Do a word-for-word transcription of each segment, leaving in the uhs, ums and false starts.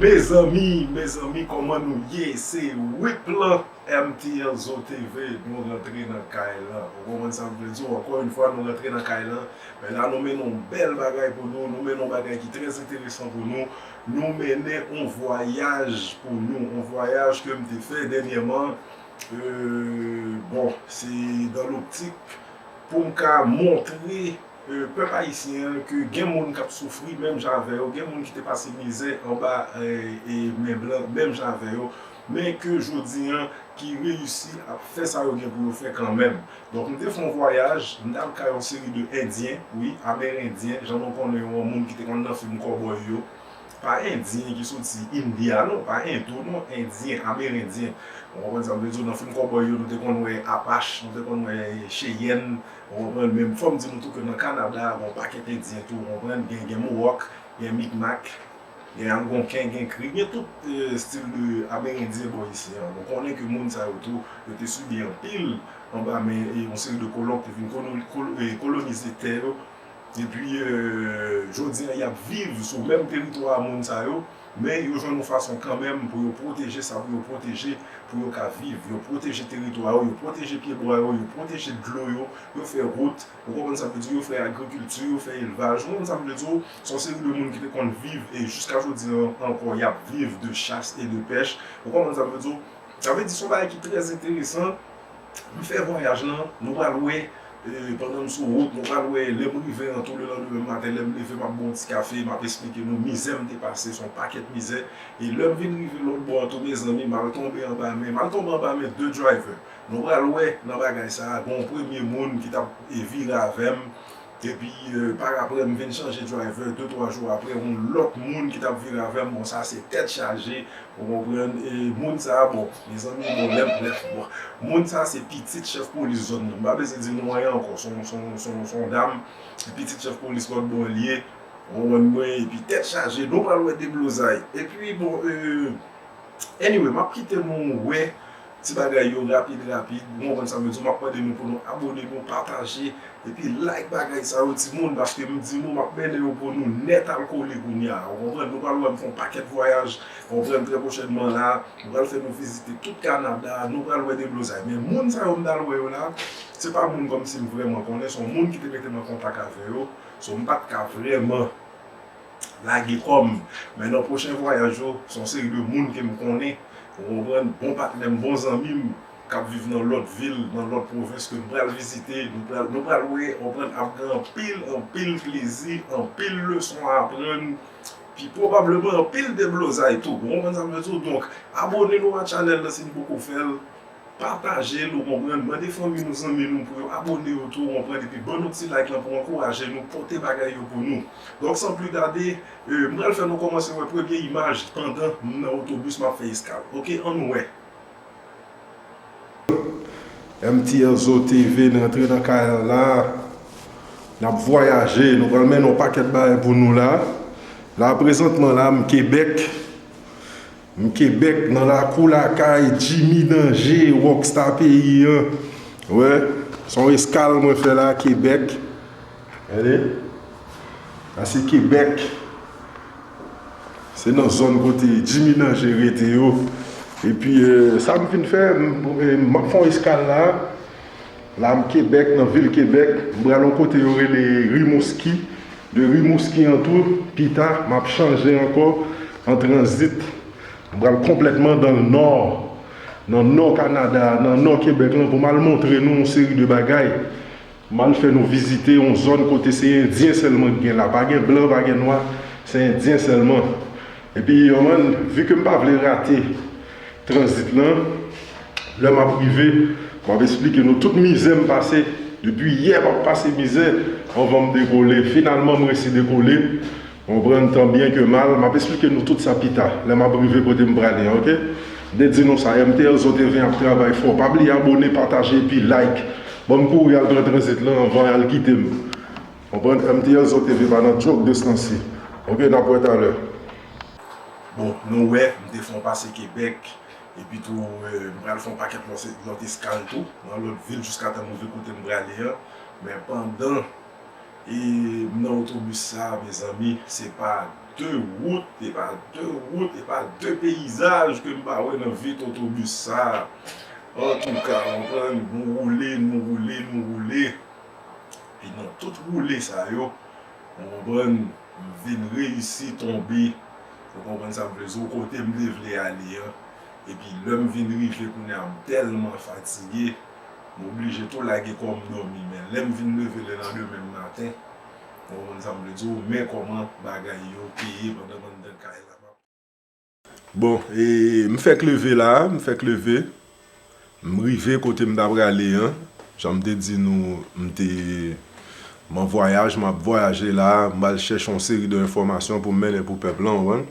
Mezanmi, mezanmi, kòman nou ye? Se Whiplan, M T L Zo T V, nou rantre nan kay lan. Ou konprann sa m vle di w? Ankò yon fwa, nou rantre nan kay lan. Men la, nou mennen yon bèl bagay pou nou, nou mennen yon bagay ki trè enteresan pou nou. Nou mennen yon vwayaj pou nou, yon vwayaj ke m te fè dènyèman. Euh, bon, se dans l'optique pou m ka montre euh, pèp ayisyen an ke gen moun k ap soufri menm jan avè yo, gen moun ki te pase mizè anba euh, e men blan menm jan avè yo, men ke jodi an ki reyisi ap fè sa yo gen pou yo fè kanmenm. Donk, m te fè yon vwayaj, m t al kay yon seri de Endyen, wi, Amerendyen, jan nou konnen yo, moun ki te konn nan fim kòbòy yo, pa Endyen ki soti India non, pa Endou non, Endyen, Amerendyen. Ou konprann sa m vle di w? Nan fim kòbòy yo, nou te konn wè Apach, nou te konn wè Cheyenne, ou konprann? Men fò m di nou tou ke nan Kanada, gen yon pakèt Endyen tou, ou konprann? Gen, gen Mohawk, gen Micmac, gen Algonken, gen Kri, gen tout euh, stil de Amerendyen bò isi an. Nou konnen ke moun sa yo tou, yo te sibi anpil anba men e yon seri de kolon ki te vin kolo- kolo- eh, kolonize tè yo. Epi, euh, jodi an, y ap viv sou menm teritwa a moun sa yo, men yo jwenn yon fason kanmenm pou yo pwoteje sa, pou yo pwoteje, pou yo ka viv. Yo pwoteje teritwa yo, yo pwoteje pyebwa yo, yo pwoteje dlo yo, yo fè wout, ou konprann sa m vle di, yo fè agrikilti, yo fè elvaj, ou konprann sa m vle di, se yon seri de moun ki te konn viv, e jiska jodi an ankò, y ap viv de chas e de pèch, ou konprann sa m vle di, sa vle di, se yon bagay ki trè enteresan. M fè vwayaj lan, nou pral wè, eh, pandan m sou wout, nou pral wè, lè m rive an tou, lelandemen maten, lè m leve, m ap bwè yon ti kafe, m ap esplike nou mizè m te pase, se yon pakèt mizè. E lè m vin rive lòt bò an tou, mezanmi, m al tonbe anba men, m al tonbe anba men de driver. Nou pral wè nan bagay sa a, gen yon premye moun ki t ap, eh, vire avè m. Epi, euh, paraprè, m vin chanje driver, de twa jou apre, yon lòt moun ki t ap vire avè m, bon, sa se tèt chaje, ou konprann, e moun sa a, bon, mezanmi, bon, lè m, lè, bon, moun sa a se pitit chèf polis zòn nan, m pa bezwen di nou anyen ankò, se yon, se yon, se yon, se yon dam, se pitit chèf polis lòt bò l ye, ou konprann mwen, epi tèt chaje, nou pral wè deblozay, epi, bon, euh, anyway, m ap kite nou wè ti bagay yo rapid, rapid. Ou konprann sa m vle di? M ap mande nou pou nou abone, nou pataje, epi like bagay sa yo, timoun, paske m di nou, m ap mennen yo pou nou nèt al kole kounye a. Ou konprann? Nou pral wè m fè yon pakèt vwayaj, ou konprann, trè pwochènman la. Nou pral fè nou vizite tout Kanada, nou pral wè deblozay. Men moun sa yo m t al wè yo la, se pa moun kòmsi m vrèman konnen, se yon moun ki te mete m an kontak avè yo. So, m pa t ka vrèman lage kò m. Men nan pwochen vwayaj yo, se yon seri de moun ke m konnen, ou konprann, bon patnè m, bon zanmi m, k ap viv nan lòt vil, nan lòt pwovens ke m pral vizite, nou pral, nou pral wè, ou konprann, ap gen anpil, anpil plezi, anpil leson a aprann, pi pwobableman anpil deblozay tou. Ou konprann sa m vle di w? Donk, abone nou a channel nan si n poko fè l. Pataje l, ou konprann, mande fanmi nou, zanmi nou pou yo abone yo tou, ou konprann, epi ban nou ti like lan pou ankouraje nou pote bagay yo pou nou. Donk, san pli tade, euh, m pral fè nou kòmanse wè premye imaj pandan m nan otobis m ap fè eskal. Oke, ann wè. M T L Zo T V, n rantre nan kay la. N ap vwayaje, nou pral mennen yon pakèt bagay pou nou la. La, prezantman la, m Kebèk. M Kebèk nan lakou lakay Jimmy Danger, rockstar peyi an. Wè, se yon eskal mwen fè la, Kebèk. Gade. La se Kebèk. Se nan zòn kote Jimmy Danger rete yo. Epi, eh, sa m vin fè, m, eh, m ap fè yon eskal la. La m Kebèk, nan vil Kebèk. M pral yon kote yo rele Rimouski. De Rimouski an tou, pita, m ap chanje ankò an tranzit. M pral konplètman dan le nò, nan nò Kanada a, nan nò Kebèk lan, pou m al montre nou yon seri de bagay. M al fè nou vizite yon zòn kote se Endyen sèlman ki gen la. Pa gen blan, pa gen nwa, se Endyen sèlman. Epi, yo, man, vi ke m pa vle rate tranzit lan, lè m ap rive, m ap esplike nou tout mizè m pase. Depi yè, m ap pase mizè anvan m dekole. Finalman, m resi dekole. Konprann, tan byen ke mal, m ap esplike nou tout sa pita, lè m ap rive kote m prale an, oke? M te di nou sa, M T L Zo T V ap travay fò. Pa bliye abone, pataje, epi like. Ban m kouri al pran tranzit lan anvan y al kite m. Konprann, M T L Zo T V pa nan djòk de sansi. Oke, n ap wè talè. Bon, nou wè, m te fè yon pase Kebèk, epi tou, eh, m pral fè yon pakèt lòt, lòt eskal tou, nan lòt vil, jiskatan m rive kote m prale an. Men pandan, eh, m nan otobis sa, mezanmi, se pa de wout, e pa de wout, e pa de peyizaj ke m pa wè nan vit otobis sa. Antouka, w konprann, nou woule, nou woule, nou woule. Epi nan tout woule sa yo, w konprann, m vin reyisi tonbe. Ou konprann sa m vle di w, kote m te vle ale an. Epi lè m vin rive kounye a, m tèlman fatige, m oblije tou lage kò m dòmi. Men lè m vin leve lelandemen maten, ou konprann sa m vle di w, men kòman bagay yo te ye pandan m anndan kay la. Bon, e m fèk leve la, m fèk leve. M rive kote m ta prale an. Jan m te di nou, m te, m an vwayaj, m ap vwayaje la, m al chèche yon seri de enfòmasyon pou m mennen pou pèp lan, w konprann?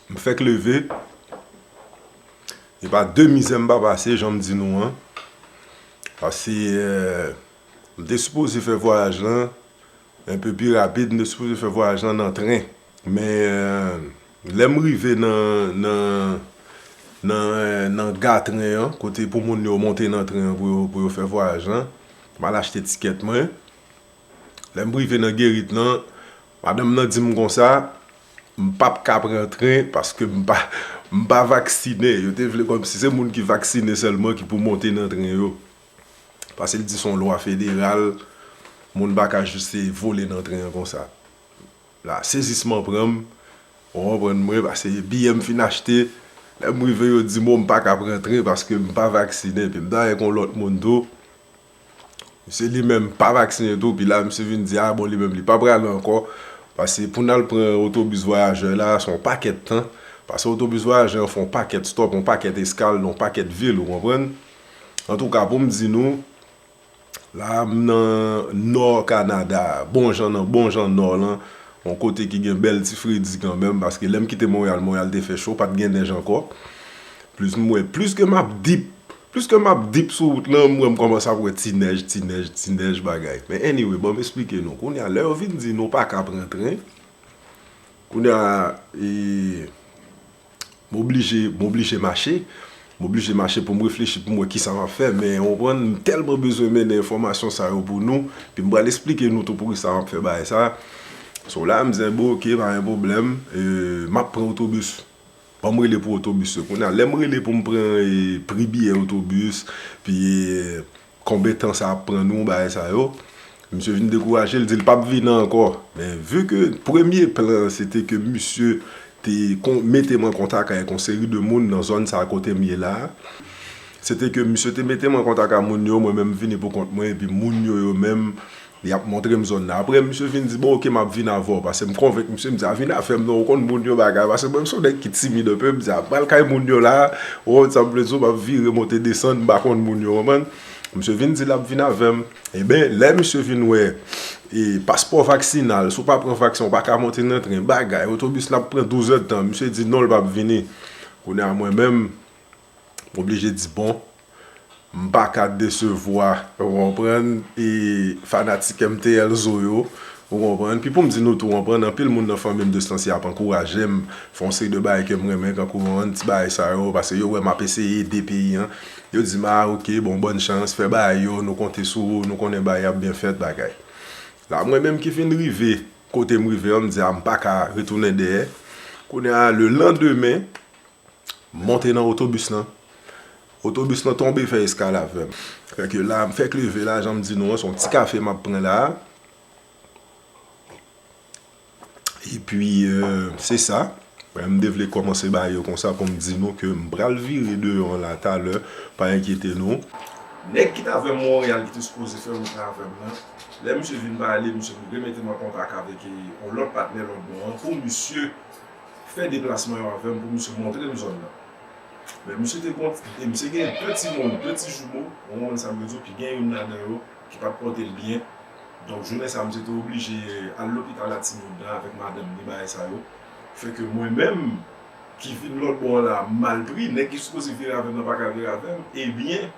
M fèk leve. E pa de mizè m pa pase, jan m di nou an. Paske, eh, m te sipoze fè vwayaj lan enpe pi rapid, m te sipoze fè vwayaj lan nan tren. Men, eh, lè m rive nan, nan, nan, eh, nan ga tren an, kote pou moun yo monte nan tren an pou yo, pou yo fè vwayaj lan, m al achte tikèt mwen. Lè m rive nan gerit lan, madanm nan di m konsa, m p ap ka pran tren paske m pa, m pa vaksinen. Yo te vle kòmsi se moun ki vaksinen sèlman ki pou monte nan tren yo. Paske l di se yon lwa federal, moun pa ka jis vole nan tren an konsa. La, sezisman pran m, w konprann mwen, paske biyè m fin achte, lè m rive yo di m, o, m pa ka pran tren paske m pa vaksinen. Epi m t avèk yon lòt moun tou. Misye li menm pa vaksinen tou, pi la misye vin di, a bon, li menm li pa prale ankò. Paske pou n al pran otobis vwayajè la, se yon pakèt tan. Paske otobis vwayajè an fè yon pakèt stòp, yon pakèt eskal, nan yon pakèt vil, ou konprann? Antouka, pou m di nou, la m nan nò Kanada, bon jan nan, bon jan nò lan, yon kote ki gen bèl ti fredi kanmenm, paske lè m kite Monreyal, Monreyal te fè cho, pa t gen nèj ankò. Plis m wè, plis ke m ap dip, plis ke m ap dip sou wout lan, m wè m kòmanse ap wè ti nèj, ti nèj, ti nèj bagay. Men anyway, ban m esplike nou. Kounye a, lè yo vin di nou pa ka pran tren, kounye a, e, m oblije, m oblije mache. M oblije mache pou m reflechi, pou m wè kisa m ap fè. Men, w konprann, m tèlman bezwen mennen enfòmasyon sa yo pou nou. Pi m pral esplike nou tou poukisa m ap fè bagay sa. So la, m di, bon, oke, pa gen pwoblèm. E, m ap pran otobis. Ban m rele pou otobis yo. Kounye a, lè m rele pou m pran, e, pri biyè otobis, pi, e, konbyen tan sa ap pran nou, bagay sa yo, misye vin dekouraje, l di l p ap vini ankò. Men, vi ke premye plan an, se te ke misye te kon-, mete m an kontak avèk yon seri de moun nan zòn sa a kote m ye la a. Se te ke misye te mete m an kontak ak moun yo, mwen menm m vini pou kont mwen, epi moun yo, yo menm, y ap montre m zòn nan. Apre, misye vin di, bon, oke, m ap vin avè w, paske m konvenk misye, m di, a, vin avè m non, ou konn moun yo bagay, paske mwen, m se yon nèg ki timid enpe, m di, a, m pral kay moun yo la, ou konn sa m vle di w, m ap vire, monte, desann, m pa konn moun yo, w konprann? Misye vin di l ap vin avè m. Eben, lè misye vin wè, e, paspò vaksinal, si w pa pran vaksen, w pa ka monte nan tren, bagay, otobis la ap pran douz èdtan, misye di non, l p ap vini. Kounye a, mwen menm, m oblije di, bon, m pa ka desevwa, ou konprann, e fanatik M T L Zo yo, ou konprann. Pi pou m di nou tou, ou konprann, anpil moun nan fanmi m de Stansye ap ankouraje m, fè yon seri de bagay ke m renmen, kankou, ou konprann, ti bagay sa yo, paske yo wè m ap eseye ede peyi an. Yo di m, a, oke, bon, bòn chans, fè bagay yo, nou konte sou ou, nou konnen bagay ap byen fèt, bagay. La, mwen menm ki fin rive, kote m rive an, m di, a, m pa ka retounen dèyè. Kounye a, le landemen, m monte nan otobis lan. Otobis lan tonbe fè eskal avè m. Fè ke la, m fèk leve la, jan m di nou an, se yon ti kafe m ap pran la. Epi, euh, se sa. Mwen, m te vle kòmanse bagay yo konsa pou m di nou ke m pral vire deyò an la talè. Pa enkyete nou. Nèg ki t avè m Monreyal ki te sipoze fè wout la avè m nan, lè misye vin pale, misye vin remete m an kontak avèk, e, yon lòt patnè lòt bò an pou misye fè deplasman yo avè m, pou misye montre m zòn nan. Men misye te gon, e misye gen de timoun, de ti jimo, ou konprann sa m vle di w, ki gen youn ladan yo ki pa t pòte l byen. Donk, jounen sa a, misye te oblije al lopital ak timoun nan avèk madanm li, bagay sa yo. Fè ke mwen menm, ki vin lòt bò an la, m mal pri, nèg ki sipoze vire avè m nan pa ka vire avè m, ebyen,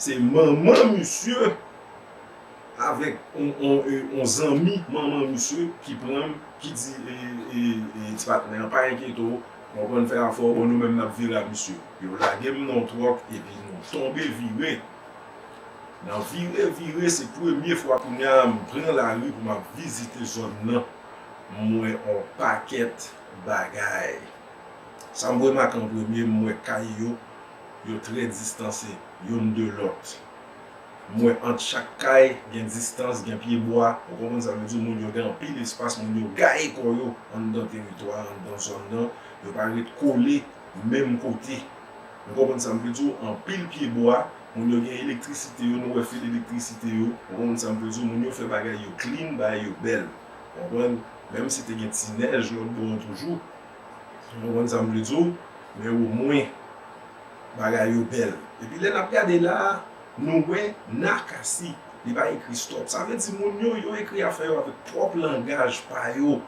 se manman misye avèk on, on, e, on zanmi manman misye ki pran m, ki di, e, e, e, ti patnè an, pa enkyete w, mwen pral fè afè w, bon, nou menm n ap vire ak misye. Yo lage m nan yon twòk, epi nou tonbe vire. Nan vire vire, se premye fwa kounye a m pran lari pou m ap vizite zòn nan. M wè on pakèt bagay. Sa m remake an premye, m wè kay yo, yo trè distanse youn de lòt. M wè ant chak kay gen distans, gen pyebwa. Ou konprann sa m vle di w? Moun yo gen anpil espas, moun yo gaye kò yo anndan teritwa, anndan zòn nan. Yo pa ret kole menm kote. Ou konprann sa m vle di w? Anpil pyebwa, moun yo gen elektrisite yo, nou wè fil elektrisite yo. Ou konprann sa m vle di w? Moun yo fè bagay yo clean, bagay yo bèl. Ou konprann? Menm si te gen ti nèj lòt bò an toujou. Ou konprann sa m vle di w? Men omwen, bagay yo bèl. Epi lè n ap gade la a, nou wè Nakasi. Li pa ekri stop. Sa vle di moun yo, yo ekri afè yo avèk pwòp langaj pa yo.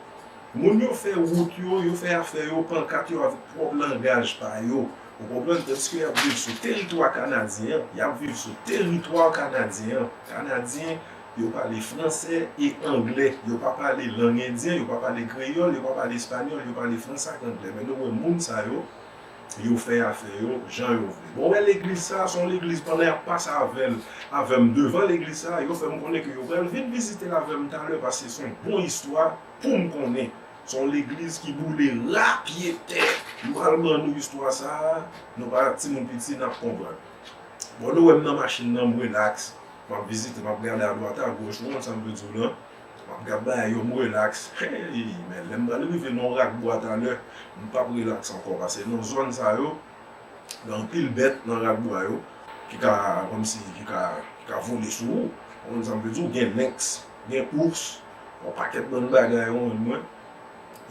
Moun yo fè wout yo, yo fè afè yo, pankat yo avèk pwòp langaj pa yo. Ou konprann? Tandiske y ap viv sou teritwa kanadyen an, y ap viv sou teritwa kanadyen an. Kanadyen, yo pale fransè e anglè. Yo pa pale lang endyen, yo pa pale kreyòl, yo pa pale espanyòl, yo pale fransè ak anglè. Men nou wè moun sa yo, yo fè afè yo jan yo vle. Bon, wè legliz sa, se yon legliz pandan y ap pase avè l, avè m devan legliz sa, yo fè m konnen ke yo pral vin vizite l avè m talè, paske se yon bon istwa pou m konnen. Se yon legliz ki boule rapyetè. M pral ban nou istwa sa a, nou pa timoun piti, n ap konprann. Bon, nou wè m nan machin nan, m relaks. M ap vizite, m ap gade adwat agoch, ou konn sa m vle di w lan. M ap gad bagay yo, m relaks. Hey, men lè m pral rive nan yon rak bwa talè, m p ap relaks ankò, paske nan zòn sa yo, gen anpil bèt nan rak bwa yo, ki ka, kòmsi, ki ka, ki ka vole sou ou. Ou konn sa m vle di w, gen lynx, gen ous, yon pakèt bann bagay, ou konprann mwen.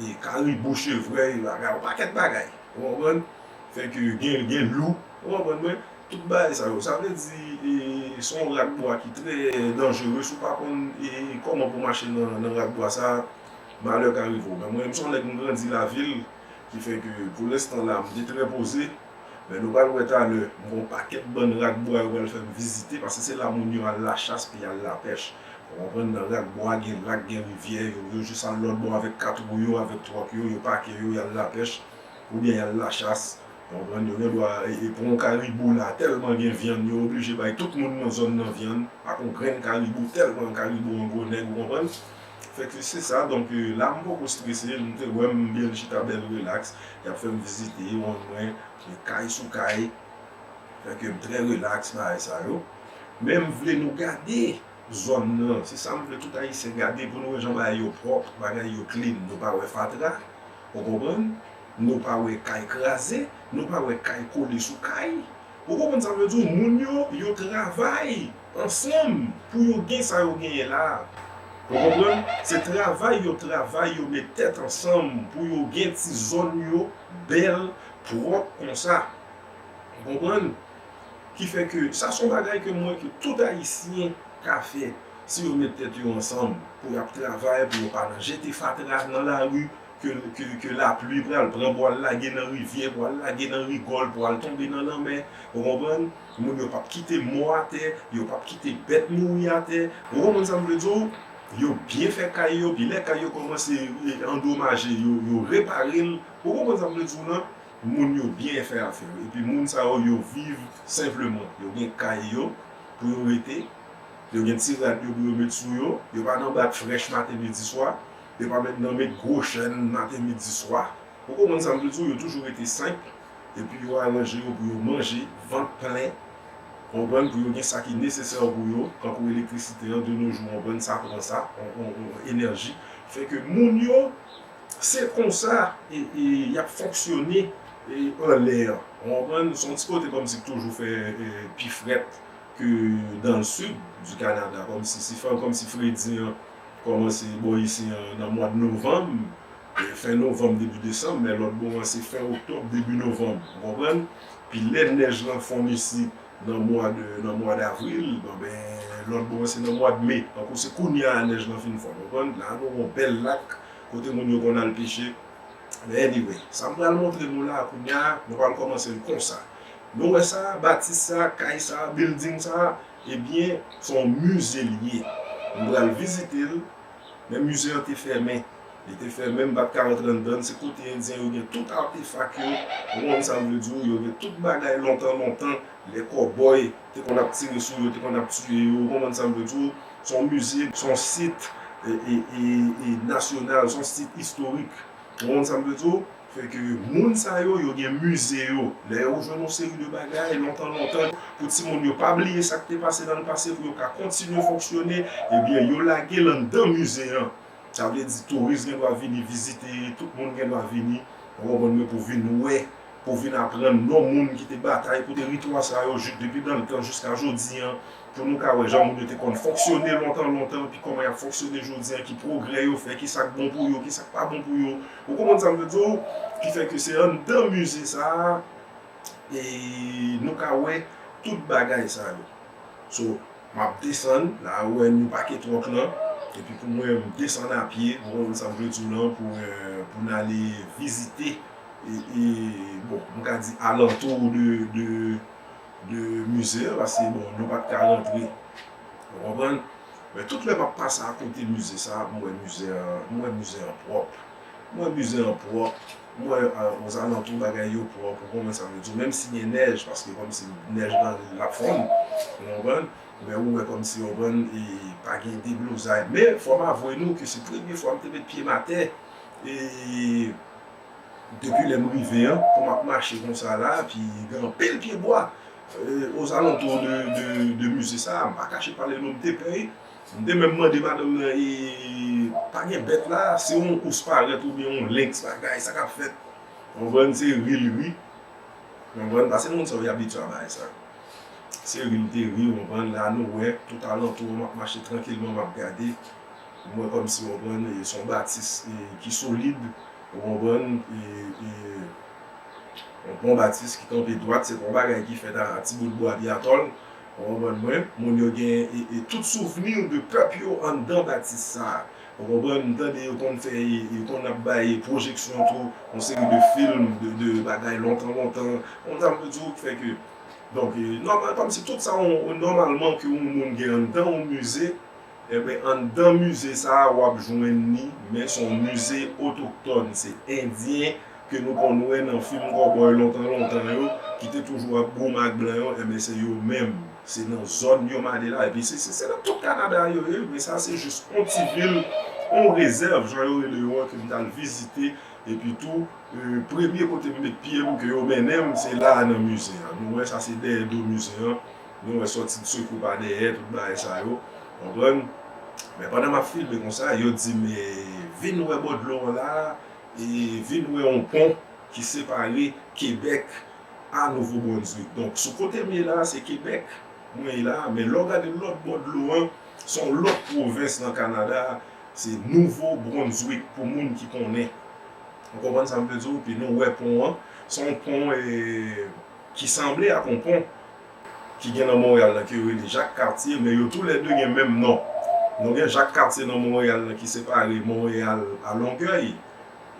E karibou, chevrèy, bagay, yon pakèt bagay. Ou konprann? Fè ke gen, gen lou. Ou konprann mwen? Tout bagay sa yo. Sa vle di, e, se yon rak bwa ki trè danjere. Si w pa konn, e, kòman pou mache nan, nan rak bwa sa, malè ka rive w. Men mwen, m se yon nèg m grandi lavil, ki fè ke pou lenstan la, m te trè poze. Men nou pral wè talè, m gen yon pakèt bann rak bwa yo pral fè m vizite, paske se la moun yo al lachas pi al lapèch. Ou konprann, nan rak bwa, gen lak, gen rivyè, yo, yo jis al lòt bò avèk kat wou yo, avèk twòk yo, yo pake yo, y al lapèch, oubyen y al lachas. Ou konprann, yo gen dwa, e, e, pran yon karibou la, tèlman gen vyann, yo oblije bay tout moun nan zòn nan vyann, ak yon grenn karibou, tèlman karibou an gwo nèg, ou konprann? Fè ke se sa, donk, e, la m poko strese, m te wè m byen chita bèl relaks, y ap fè m vizite, yon mwen, e, kay sou kay, fè ke m trè relaks, bagay sa yo. Men m vle nou gade zòn nan, se sa m vle tout Ayisyen gade pou nou wè jan bagay yo pwòp, bagay yo clean, nou pa wè fatra, ou konprann? Nou pa wè kay kraze, nou pa wè kay kole sou kay. Ou konprann sa m vle di w? Moun yo, yo travay ansanm pou yo gen sa yo genyen la a. Ou konprann? Se travay yo travay, yo met tèt ansanm pou yo gen ti zòn yo bèl, pwòp konsa. Ou konprann? Ki fè ke sa se yon bagay ke m wè ke tout Ayisyen ka fè. Si yo met tèt yo ansanm pou y ap travay, pou yo pa nan jete fatra nan lari, ke, ke, ke lapli pral pran pou al lage nan rivyè, pou al lage nan rigòl, pou al tonbe nan lanmè. Ou konprann? Moun yo p ap kite mò atè, yo p ap kite bèt mouri atè. Ou konprann sa m vle di w? Yo byen fè kay yo, pi lè kay yo kòmanse, e, andomaje, yo, yo repare l. Ou konprann sa m vle di w lan? Moun yo byen fè afè yo. Epi moun sa yo, yo viv senpleman. Yo gen kay yo pou yo rete. Yo gen ti rad yo pou yo met sou yo. Yo pa nan bat frèch maten, midi, swa. Yo pa met, nan met gwo chèn maten, midi, swa. Ou konprann sa m vle di w? Yo toujou rete senp. Epi yo aranje yo pou yo manje, vant plen. Konprann? Pou yo gen sa ki nesesè pou yo, kankou elektrisite an, de nos jours, konprann, sa pran sa, on, on, on, enèji. Fè ke moun yo, se konsa, e, e, y ap fonksyone, e, anlè an. Ou konprann? Se yon ti kote kòmsi k toujou fè, e, pi frèt ke dans le sud du Canada. Kòmsi, si fè, kòmsi fredi an kòmanse bò isi an nan mwa novanm, e, fen novanm, debi desanm, men lòt bò an se fen oktòb, debi novanm. Ou konprann? Pi lè nèj lan fonn isi, nan mwa de, nan mwa davril, bon, ben, lòt bò se nan mwa de me. Tankou se kounye a nèj lan fin fonn, konprann? La, nou gen yon bèl lak, kote moun yo konn al peche. Men anyway, sa m pral montre nou la, kounye a, nou pral kòmanse l konsa. Nou wè sa, batis sa, kay sa, building sa, ebyen, se yon mize l ye. M pral vizite l, men mize an te fèmen. Li te fè menm pa t ka rantre anndan l, se kote endyen yo gen tout atefak yo, ou konprann sa m vle di w, yo gen tout bagay lontan lontan, lè kòbòy te konn ap tire sou yo, te konn ap tiye yo, ou konprann sa m vle di w, se yon mize, se yon sit e, e, e, e nasyonal, se yon sit istorik, ou konprann sa m vle di w, fè ke moun sa yo, yo gen mize yo, lè yo jwenn yon seri de bagay lontan lontan, pou timoun yo pa bliye sa k te pase nan l pase, pou yo ka kontinye fonksyone, ebyen yo lage l anndan mize an. Sa vle di touris gen dwa vini vizite, tout moun gen dwa vini, ou konprann mwen, pou vin wè, pou vin aprann non moun ki te batay pou teritwa sa yo jis depi dan l tan jiska jodi an, pou nou ka wè jan moun yo te konn fonksyone lontan lontan, pi kòman y ap fonksyone jodi an, ki pwogrè yo fè, ki sa k bon pou yo, ki sa k pa bon pou yo. Ou konprann sa m vle di w? Ki fè ke se anndan mize sa a, e nou ka wè tout bagay sa yo. So, m ap desann, la ou wè nou pake twòk lan, epi pou mwen, m desann a pye, ou konprann sa m vle di w lan, pou, euh, pou n ale vizite, e, e, bon, m ka di alantou de, de, de mize a, paske, bon, nou pa t ka rantre, ou konprann? Men tout lè m ap pase akote mize sa a, m wè mize an, m wè mize an pwòp. M wè mize an pwòp. M wè, euh, ozalantou bagay yo pwòp. Ou konprann sa m vle di w? Menm si gen nèj, paske kòmsi nèj nan l ap fonn. Ou konprann? Men ou wè kòmsi, ou konprann, e pa gen deblozay. Men fò m avwe nou ke se premye fwa m te met pye m atè. E depi lè m rive an, pou m ap mache konsa la, epi gen anpil pye bwa, euh, ozalantou de, de, de mize sa a, m pa kache pale non, m te pè, m te menm mande madanm nan, e pa gen bèt la, si yon ous parèt oubyen yon lenks bagay, sa k ap fèt? Ou konprann, se ri l ri. Ou konprann, paske moun sa yo, y abitye a bagay sa. Se ri l te ri, ou konprann, la nou wè, tout alantou an, m ap mache trankilman, m ap gade. M wè kòmsi, ou konprann, e se yon batis, e, ki solid, ou konprann, e, e, yon bon batis ki kanpe dwat, se pa yon bagay ki fèt a, a ti bout bwa epi atòl, ou konprann mwen, moun yo gen, e, e tout souvni de pèp yo anndan batis sa a. Ou konprann, m tande yo konn fè, e, yo konn ap bay pwojeksyon tou, yon seri de fim, de, de bagay lontan, lontan, konn sa m vle di w, ki fè ke, donk, e, nòmal, kòmsi tout sa, on, nòmalman, ke yon moun gen anndan yon mize, Ebyen, anndan mize sa a, w ap jwenn li, men se yon mize otoktòn. Se Endyen ke nou konn wè nan fim kòbòy lontan, lontan yo, ki te toujou ap goumen ak blan yo, ebyen, se yo menm. Se nan zòn yo m ale la. Epi se, se, se nan tout Kanada yo ye, men sa se jis yon ti vil, yon rezèv, jan yo rele yo an, ke m t al vizite. Epi tou, e, premye kote m met pye m, ke yo mennen m, se la a nan mize an. Nou wè sa se dèyè do mize an. Nou wè sòti de sekou pa dèyè, tout bagay sa yo. Konprann? Men pandan m ap filme konsa, yo di m, e, vin wè bò dlo an la, e vin wè yon pon ki separe Kebèk a Nouvo Brunswick. Donk, sou kote m ye la, se Kebèk mwen ye la, men lè w gade lòt bò dlo an, se yon lòt pwovens nan Kanada, se Nouvo Brunswick, pou moun ki konnen. Ou konprann sa m vle di w? Epi nou wè pon an, se yon pon, e, ki sanble ak yon pon ki gen nan Monreyal la, ke yo rele Jak Katye, men yo toulède gen menm non. Nou gen Jak Katye nan Monreyal la ki separe Monreyal a Longèy,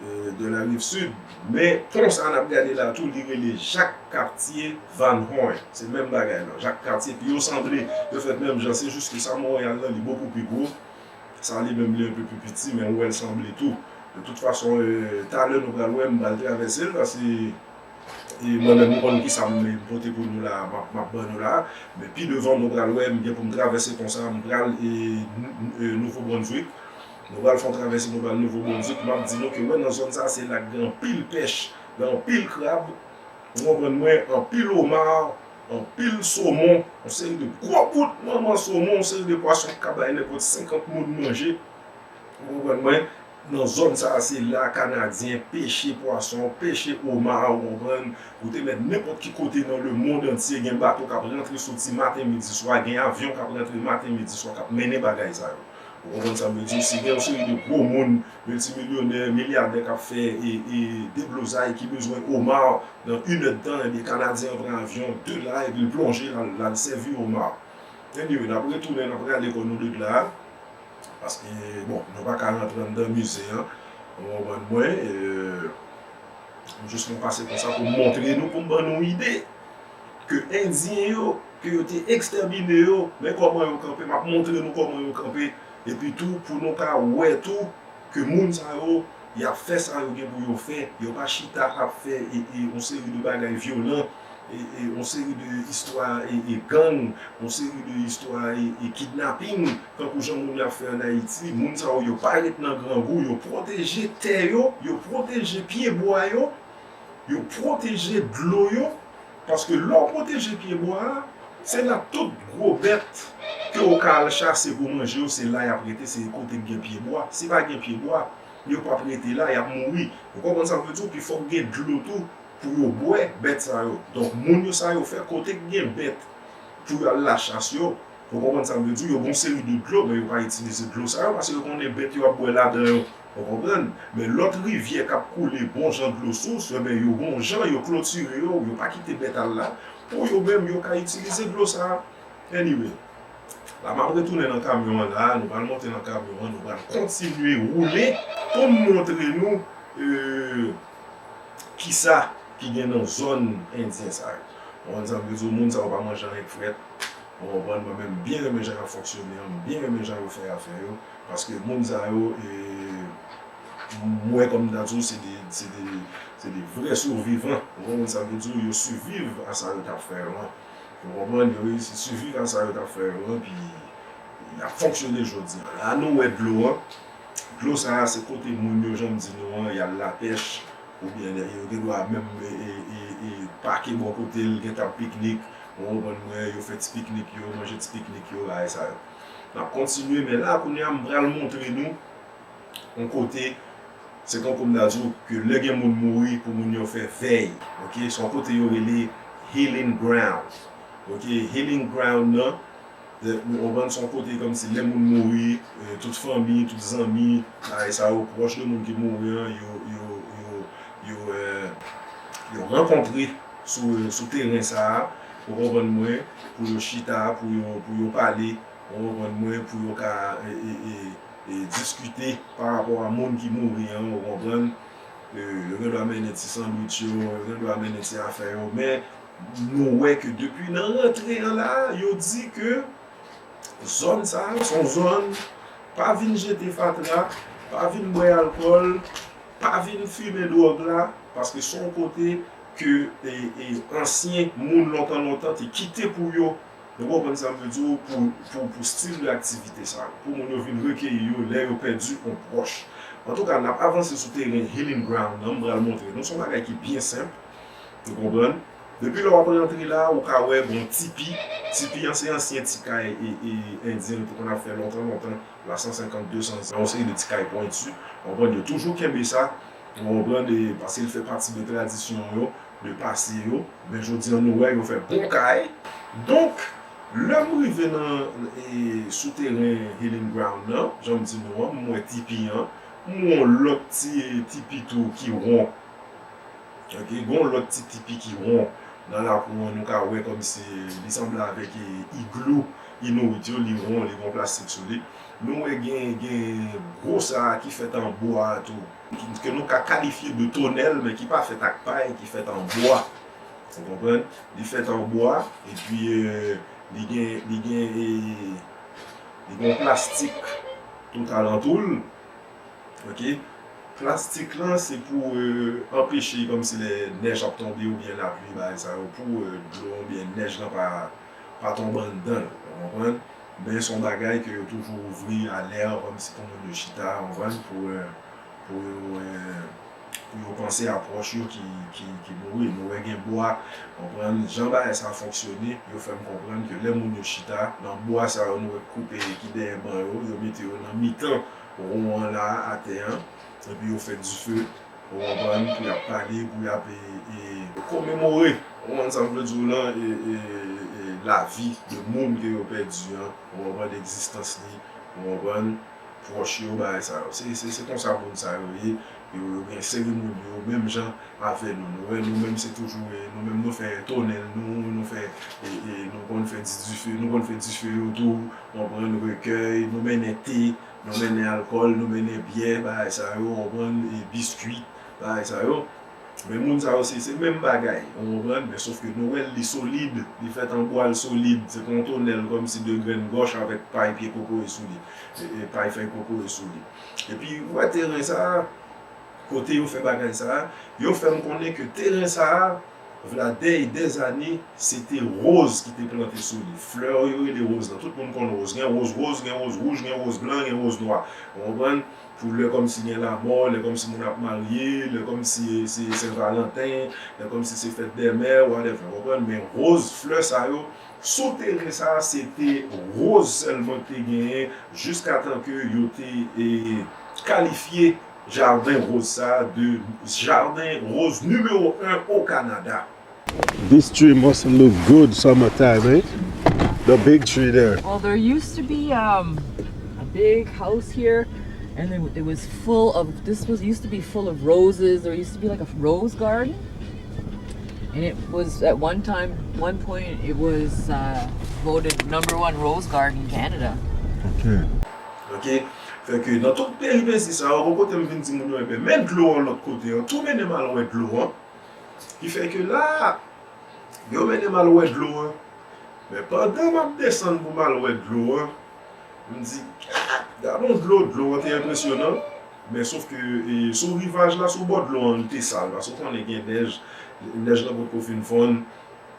e, de la Rive Sud. Men pon sa n ap gade la tou, li rele Jak Katye Van Horn. Se menm bagay la. Jak Katye, epi yo sanble, yo fèt menm jan, se jis ke sa Monreyal la, li bokou pi gwo. Sa li menm li enpe pi piti, men ou wè l sanble tou. De tout fason, e, talè nou pral wè, m pral travèse l, paske, e, mwen menm, m konn kisa m pote pou nou la, m ap, m ap ban nou la. Men pi devan, nou pral wè, m gen pou m travèse konsa, m pral, e, n-, n-, e, Nouvo Brunswick. Nou pral fè yon travèse, nou pral Nouvo Brunswick. M ap di nou ke, wè, nan zòn sa, se la k gen anpil pèch, gen anpil krab. Ou konprann mwen? Anpil oma, anpil somon, yon seri de gwo bout manman somon, yon seri de pwason ki ka bay nenpòt senkant moun manje. Ou konprann mwen? Nan zòn sa a, se la Kanadyen peche pwason, peche oma, ou konprann? Ou te mèt nenpòt ki kote nan lemonn antye, gen bato k ap rantre soti maten, midi, swa, gen avyon k ap rantre maten, midi, swa, k ap mennen bagay sa yo. Ou konprann sa m vle di w? Si gen yon seri de gwo moun, miltimilyonè, milyadè k ap fè e, e deblozay ki bezwen oma nan inèdtan, ebyen, Kanadyen an pran avyon de la epi l plonje l al, l al sèvi oma. Anyway, n ap retounen, n ap rale kò nou de la, paske, bon, nou pa ka rantre anndan mize an, ou konprann mwen, e, m jis mwen pase konsa pou m montre nou, pou m ban nou ide. Ke Endyen yo, ke yo te ekstèmine yo, men kòman yo kanpe, m ap montre nou kòman yo kanpe, epi tou pou nou ka wè tou, ke moun sa yo, y ap fè sa yo gen pou yo fè. Yo pa chita ap fè e, e, yon seri de bagay vyolan, e, e, yon seri de istwa e, e gang, yon seri de istwa e, e kidnaping, tankou jan moun yo ap fè ann Ayiti. Moun sa yo, yo pa ret nan grangou, yo pwoteje tè yo, yo pwoteje pyebwa yo, yo pwoteje dlo yo, paske lè w pwoteje pyebwa a, se la tout gwo bèt ke w ka al chase pou manje yo, se la y ap rete, se kote k gen pyebwa. Si pa gen pyebwa, yo p ap rete la, y ap mouri. Ou konprann sa m vle di w? Pi fòk gen dlo tou pou yo bwè, bèt sa yo. Donk, moun yo sa yo fè kote k gen bèt pou y al lachas yo. Ou konprann sa m vle di w? Yo gen yon seri de dlo, men yo pa itilize dlo sa yo, paske yo konnen bèt yo ap bwè ladan yo. Ou konprann? Men lòt rivyè k ap koule bon jan dlo sous, enben, yo gen yon jan, yo klotire yo, yo pa kite bèt al la. Pou yo menm, yo ka itilize dlo sa a. Anyway, la m ap retounen nan kamyon an la, nou pral monte nan kamyon an, nou pral kontinye woule pou m montre nou, e, kisa ki gen nan zòn endyen sa yo. Ou konprann sa m vle di w? Moun sa yo pa manje anyen k frèt. Ou konprann? Mwen menm, m byen renmen jan y ap fonksyone an, m byen renmen jan yo fè afè yo. Paske moun sa yo, e, m wè kòm m ta di w, se de, se de, se de vrè sivivan. Ou konprann sa m vle di w? Yo siviv a sa yo t ap fè yo an. Ou konprann? Yo reyisi siviv a sa yo t ap fè yo an, pi y ap fonksyone jodi an. La, nou wè dlo an. Dlo sa a, se kote moun yo, jan m di nou an, y al lapèch, oubyen yo gen dwa menm, e, e, e, e, pake bò kote l, gen tab piknik, ou konprann mwen, yo fè ti piknik yo, manje ti piknik yo, bagay sa yo. N ap kontinye, men la, kounye a, m pral montre nou yon kote, se tankou m ta di w, ke lè gen moun mouri, pou moun yo fè vèy, oke? Se yon kote yo rele healing ground, oke? Healing ground nan, ou konprann, se yon kote kòmsi lè moun mouri, e, tout fanmi, tout zanmi, bagay sa yo, pwòch de moun ki mouri an, yo, yo, yo, yo, e, yo rankontre sou, sou teren sa a, ou konprann mwen, pou yo chita, pou yo, pou yo pale, ou konprann mwen, pou yo ka, e, e, e, e diskite pa rapò a moun ki mouri an, ou konprann? E, yo gen dwa mennen ti sandwich yo, yo gen dwa mennen ti afè yo, men nou wè ke depi nan rantre an la, yo di ke zòn sa a, se yon zòn, pa vin jete fatra, pa vin bwè alkòl, pa vin fimen dwòg la, paske se yon kote ke, e, e, ansyen moun lontan, lontan te kite pou yo. Ou konprann sa m vle di w, pou, pou, pou stil de aktivite sa yo, pou moun yo vin rekeyi yo lè yo pèdi yon pwòch. Antouka, n ap avanse sou teren healing ground nan, m pral montre nou. Se yon bagay ki byen senp. Ou konprann? Depi lè w ap rantre la, ou ka wè gon tipi. Tipi an se ansyen ti kay e, e, endyen yo te konn ap fè lontan, lontan, la san senkant, de san zan, yon seri de ti kay pwenti. Ou konprann? Yo toujou kenbe sa. Ou konprann? E, paske l fè pati de tradisyon yo, de pase yo. Men jodi an, nou wè, yo fè bon kay. Donk, lè m rive nan, e, sou teren healing ground nan, jan m di nou an, m wè tipi an, m wè yon lòt ti, e, tipi tou ki won. Oke, gen yon lòt ti tipi ki won nan lakou an, nou ka wè kòmsi li sanble avèk, e, iglou Inouit yo, li won, li gen plastik sou li. Nou wè gen, gen gwo sa a ki fèt an bwa tou, ki, ke nou ka kalifye de tonèl, men ki pa fèt ak pay, ki fèt an bwa. Ou konprann? Li fèt an bwa, epi, e, li gen, li gen, e, li gen plastik tout alantou l. Oke? Plastik lan, se pou, e, anpeche, kòmsi lè nèj ap tonbe oubyen lapli, bagay sa yo, pou, e, dlo oubyen nèj lan pa, pa tonbe anndan l, ou konprann? Men se yon bagay ke yo toujou ouvri alè, kòmsi pou moun yo chita, ou konprann? Pou, e, pou yo, e, pou yo panse a pwòch yo ki, ki, ki mouri. Nou wè gen bwa, ou konprann? Jan bagay sa fonksyone, yo fè m konprann ke lè moun yo chita, nan bwa sa yo nou wè k koupe ki dèyè ban yo, yo mete yo nan mitan won an la, atè an, epi yo fè dife, ou konprann, pou y ap pale, pou y ap, e, e, komemore, ou konprann sa m vle di w lan, e, e, e, lavi de moun ke yo pèdi an, ou konprann, egzistans li, ou konprann, pwòch yo, bagay sa yo. Se, se, se konsa moun sa yo ye, yo, yo gen seremoni yo, menm jan avè nou. Nou wè, nou menm se toujou, e, nou menm nou fè tonèl nou, nou fè, e, e, nou konn fè di dife, nou konn fè dife yo tou, ou konprann, rekèy, nou mennen te, nou mennen alkòl, nou mennen byè, bagay sa yo, ou konprann, e, biskwi, bagay sa yo. Men moun sa yo se, se menm bagay, ou konprann? Men sof ke nou wè l, li solid, li fèt an bwa, l solid, se pa yon tonèl kòmsi de grenn gòch avèk pay pye kokoye sou li, e, e, pay fèy kokoye sou li. Epi, ou wè teren sa a, kote yo fè bagay sa a, yo fè m konnen ke teren sa a, vla dèy dèzane, se te woz ki te plante sou li. Flè yo rele woz lan. Tout moun konn woz. Gen woz woz, gen woz wouj, gen woz blan, gen woz nwa. Ou konprann? Pou lè kòmsi gen lanmò, lè kòmsi moun ap marye, lè kòmsi se Sen Valanten, lè kòmsi se fèt dè mè, whatever, ou konprann? Men woz, flè sa yo, sou teren sa, se te woz sèlman ki te genyen, jiskatan ke yo te, e, kalifye jaden woz sa de jaden woz nimewo en o Kanada. This tree must look good summertime, eh? The big tree there. Well, there used to be um, a big house here, and it, it was full of. This was used to be full of roses. There used to be like a rose garden, and it was at one time, one point, it was uh, voted number one rose garden in Canada. Okay. Ok? Fè ke nan tout peripesi sa yo, gon kote m vin di moun yo, enben, men dlo an lòt kote an, tou mennen m al wè dlo an. Ki fè ke la, yo mennen m al wè dlo an. Men pandan m ap desann pou m al wè dlo an, m di, ah, gad yon dlo, dlo an te enpresyonan. Men sof ke e, sou rivaj la, sou bò dlo an, li te sal. Paske ou konnen gen nèj, nèj lan potko fin fonn.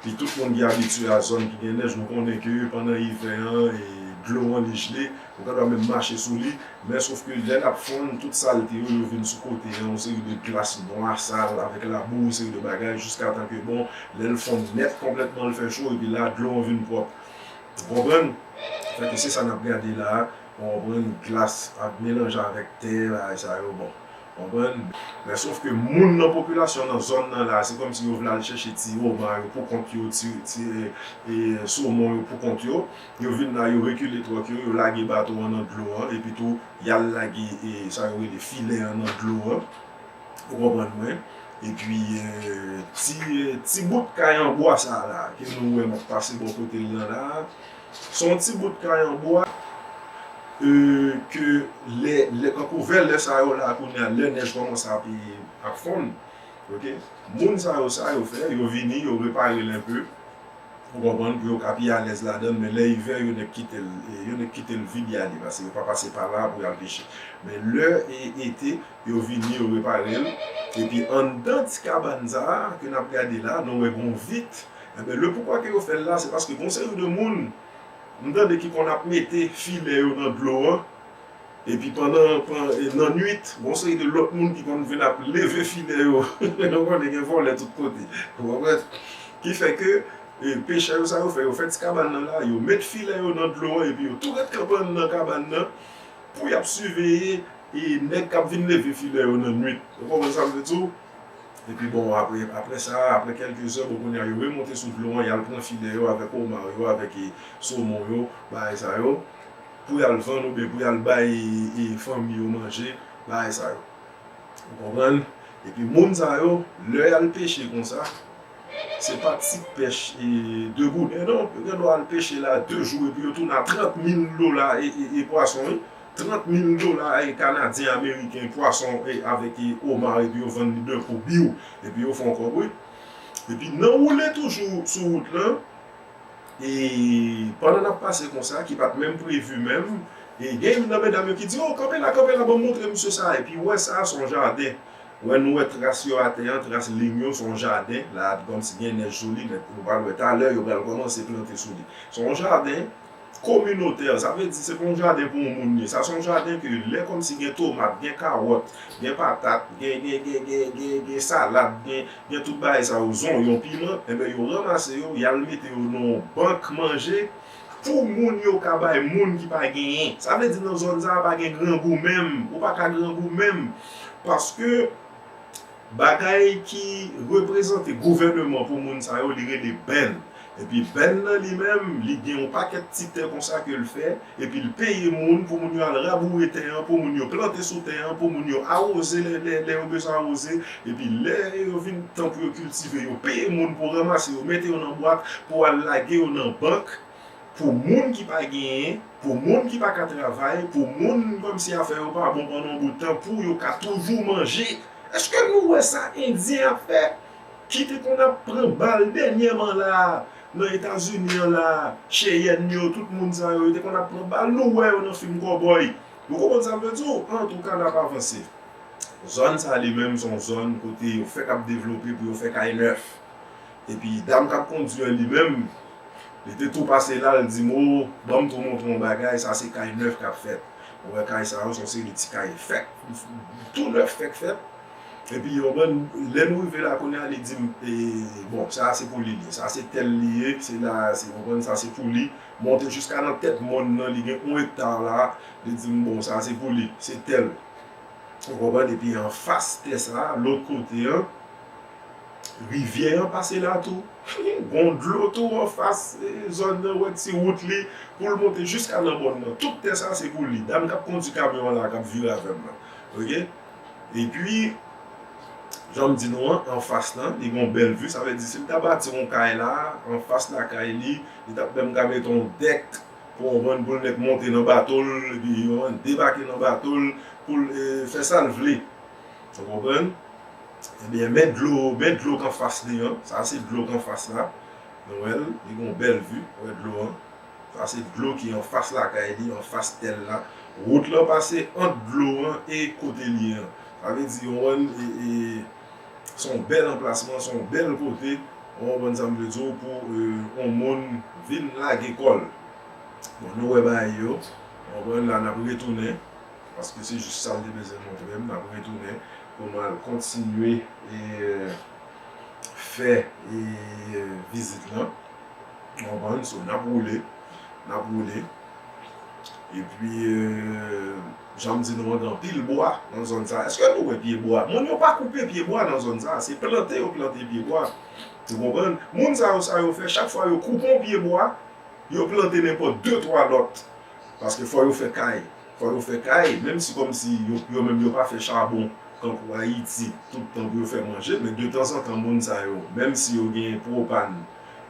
Pi tout moun ki abitye a zòn ki gen nèj, nou konnen ke pandan ivè an, e, dlo an li jle, ou ka pa menm mache sou li, men sof ke lè l ap fonn, tout salte yo, yo vin sou kote an, yon seri de glas nwa, sal, avèk labou, yon seri de bagay, jiskatan ke, bon, lè l fonn nèt konplètman, l fè cho, epi la, dlo an vin pwòp. Ou konprann? Fè ke se sa n ap gade la a, ou konprann, glas ap melanje avèk tè, bagay sa yo, bon. Konprann? Men sof ke moun nan popilasyon nan zòn nan la, se kòmsi yo vle al chèche ti oma yo pou kont yo, ti, ti e, e, somon yo pou kont yo. Yo vin la, yo rekile twòk yo, yo lage bato an nan dlo an, epi tou, y al lage e, sa yo rele filè an nan dlo an. Ou konprann mwen? Epi, e, ti, ti bout kay an bwa sa la, ke nou wè m ap pase bò kote l nan la, se yon ti bout kay an bwa, e, ke lè, lè, kankou vè lè sa yo la, kounye a, lè nèj kòmanse ap, ap fonn, ok? Moun sa yo, sa yo fè, yo vini, yo repare l enpe, ou konprann, pou yo ka pi alèz ladan l, men lè ivè, yo nèk kite l, e, yo nèk kite l vid, y ale, paske yo pa pase pa la pou y al peche. Men lè, e, ete, yo vini, yo repare l, epi anndan ti kabann sa a, ke n ap gade la, nou wè gon vit, enben, le poukwa ke yo fè l la, se paske gon seri de moun, m tande ki konn ap mete filè yo nan dlo an, epi pandan, nan nwit, gon seri de lòt moun ki konn vin ap leve filè yo. Nou konnen gen vòlè tout kote. Ou konprann? Ki fè ke, e, pechè yo sa yo fè, yo fè ti kabann nan la, yo met filè yo nan dlo an, epi yo tou ret kanpe anndan kabann nan, pou y ap siveye, e, nèg k ap vin leve filè yo nan nwit. Ou konprann sa m vle di w? Epi bon, apre, apre sa, apre kèlke zè, bon, kounye a, yo remonte sou dlo an, y al pran filè yo avèk oma yo, avèk, e, somon yo, bagay sa yo, pou y al vann oubyen pou y al bay, e, fanmi yo manje, bagay sa yo. Ou konprann? Epi moun sa yo, lè y al peche konsa, se pa ti pèch, e, de gouden non. Yo gen dwa al peche la de jou epi yo tounen a trant mil dola, e, e, e pwason, wi. Trant mil dola, e, kanadyen, ameriken, pwason, e, avèk, e, oma, epi yo vann li de kou, biw, epi yo fè yon kòb, wi. Epi nan woule toujou sou wout lan, e pandan n ap pase konsa, ki pa t menm previ menm, e gen youn nan medam yo ki di, o, kanpe la, kanpe la, ban m montre misye sa. Epi ou wè sa, se yon jaden. Ou wè, nou wè tras yo atè an, tras liy yo, se yon jaden. La, kòmsi gen nèj sou li, men nou pral wè talè, yo pral kòmanse plante sou li. Se yon jaden kominotè, sa vle di se pa yon jaden pou yon moun li ye. Sa se yon jaden ke lè kòmsi gen tomat, gen kawòt, gen patat, gen, gen, gen, gen, gen, gen salad, gen, gen tout bagay sa yo, zonyon, piman, enben yo ranmase yo, y al mete yo nan yon bank manje pou moun yo ka bay moun ki pa genyen. Sa vle di nan zòn sa a pa gen grangou menm, ou pa ka grangou menm. Paske bagay ki reprezante gouvèneman pou moun sa yo, li rele bèn. Epi bèn nan li menm, li gen yon pakèt ti tè konsa ke l fè, epi l peye moun pou moun yo al raboure tè an, pou moun yo plante sou tè an, pou moun yo awoze lè, lè, lè yo bezwen awoze, epi lè yo vin tan pou yo kiltive, yo peye moun pou ranmase yo, mete yo nan bwat, pou al lage yo nan bank, pou moun ki pa genyen, pou moun ki pa ka travay, pou moun kòmsi afè yo pa bon pandan yon bout tan, pou yo ka toujou manje Èske nou wè sa Endyen ap fè? Ki te konn ap pran bal dènyèman la a, nan Etazini an la a, Cheyenne yo, tout moun sa yo, yo te konn ap pran bal, nou wè yo nan fim kòbòy. Ou konprann sa m vle di w? Antouka, n ap avanse. Zòn sa li menm se yon zòn kote yo fèk ap devlope pou yo fè kay nèf. Epi dam k ap kondwi an li menm, li te tou pase la, l di m, "O, ban m tou montre w yon bagay, sa se kay nèf k ap fèt." Ou wè kay sa yo, se yon seri de ti kay fèk, tou nèf fèk fèt. Epi, ou konprann, lè nou rive la kounye a, li di m, e, "Bon, sa se pou li, li. Sa se tèl li ye, se la, se, ou konprann, sa se pou li." Monte jiska nan tèt mòn nan, li gen yon ekta la, li di m, "Bon, sa se pou li, se tèl." Ou konprann? Epi anfas tè sa, lòt kote an, rivyè an pase la tou. Gon dlo tou anfas, e, zòn nan, wè ti wout li, pou l monte jiska nan mòn nan. Tout tè sa, se pou li. Dam k ap kondwi kamyon an la, k ap vire avè m nan. Oke? Epi, jan m di nou an, anfas lan, li gon bèl vi. Sa vle di, si l ta bati yon kay la, anfas lakay li, li t ap menm ka mete yon dèk pou yon bann pou l nèk monte nan bato l, epi yon bann debake nan bato l, pou l, e, fè sa l vle. Ou konprann? Ebyen, men dlo, men dlo k anfas li an. Sa se dlo k anfas la. Nou wè l, li gon bèl vi. Ou wè dlo an? Sa se dlo ki anfas lakay li, anfas tèl la. Wout lan pase ant dlo an e kote li an. Sa vle di, yon, e, e, se yon bèl anplasman, se yon bèl kote, ou konprann sa m vle di w, pou, e, yon moun vin lage kò l. Bon, nou wè bagay yo, ou konprann, la n ap retounen, paske se jis sa l te bezwen montre m, n ap retounen pou nou al kontinye, e, fè, e, vizit lan. Ou konprann? So, n ap woule, n ap woule. Epi, e, jan m di nou an, gen anpil bwa nan zòn sa. Èske nou wè pyebwa? Moun yo pa koupe pyebwa nan zòn sa. Se plante yo plante pyebwa. Ou konprann? Moun sa yo, sa yo fè, chak fwa yo koupe yon pyebwa, yo plante nenpòt de, twa lòt. Paske fò yo fè kay. Fò yo fè kay, menm si kòmsi yo, yo menm yo pa fè chabon, tankou Ayiti, tout tan pou yo fè manje, men detanzantan moun sa yo, menm si yo gen pwopan,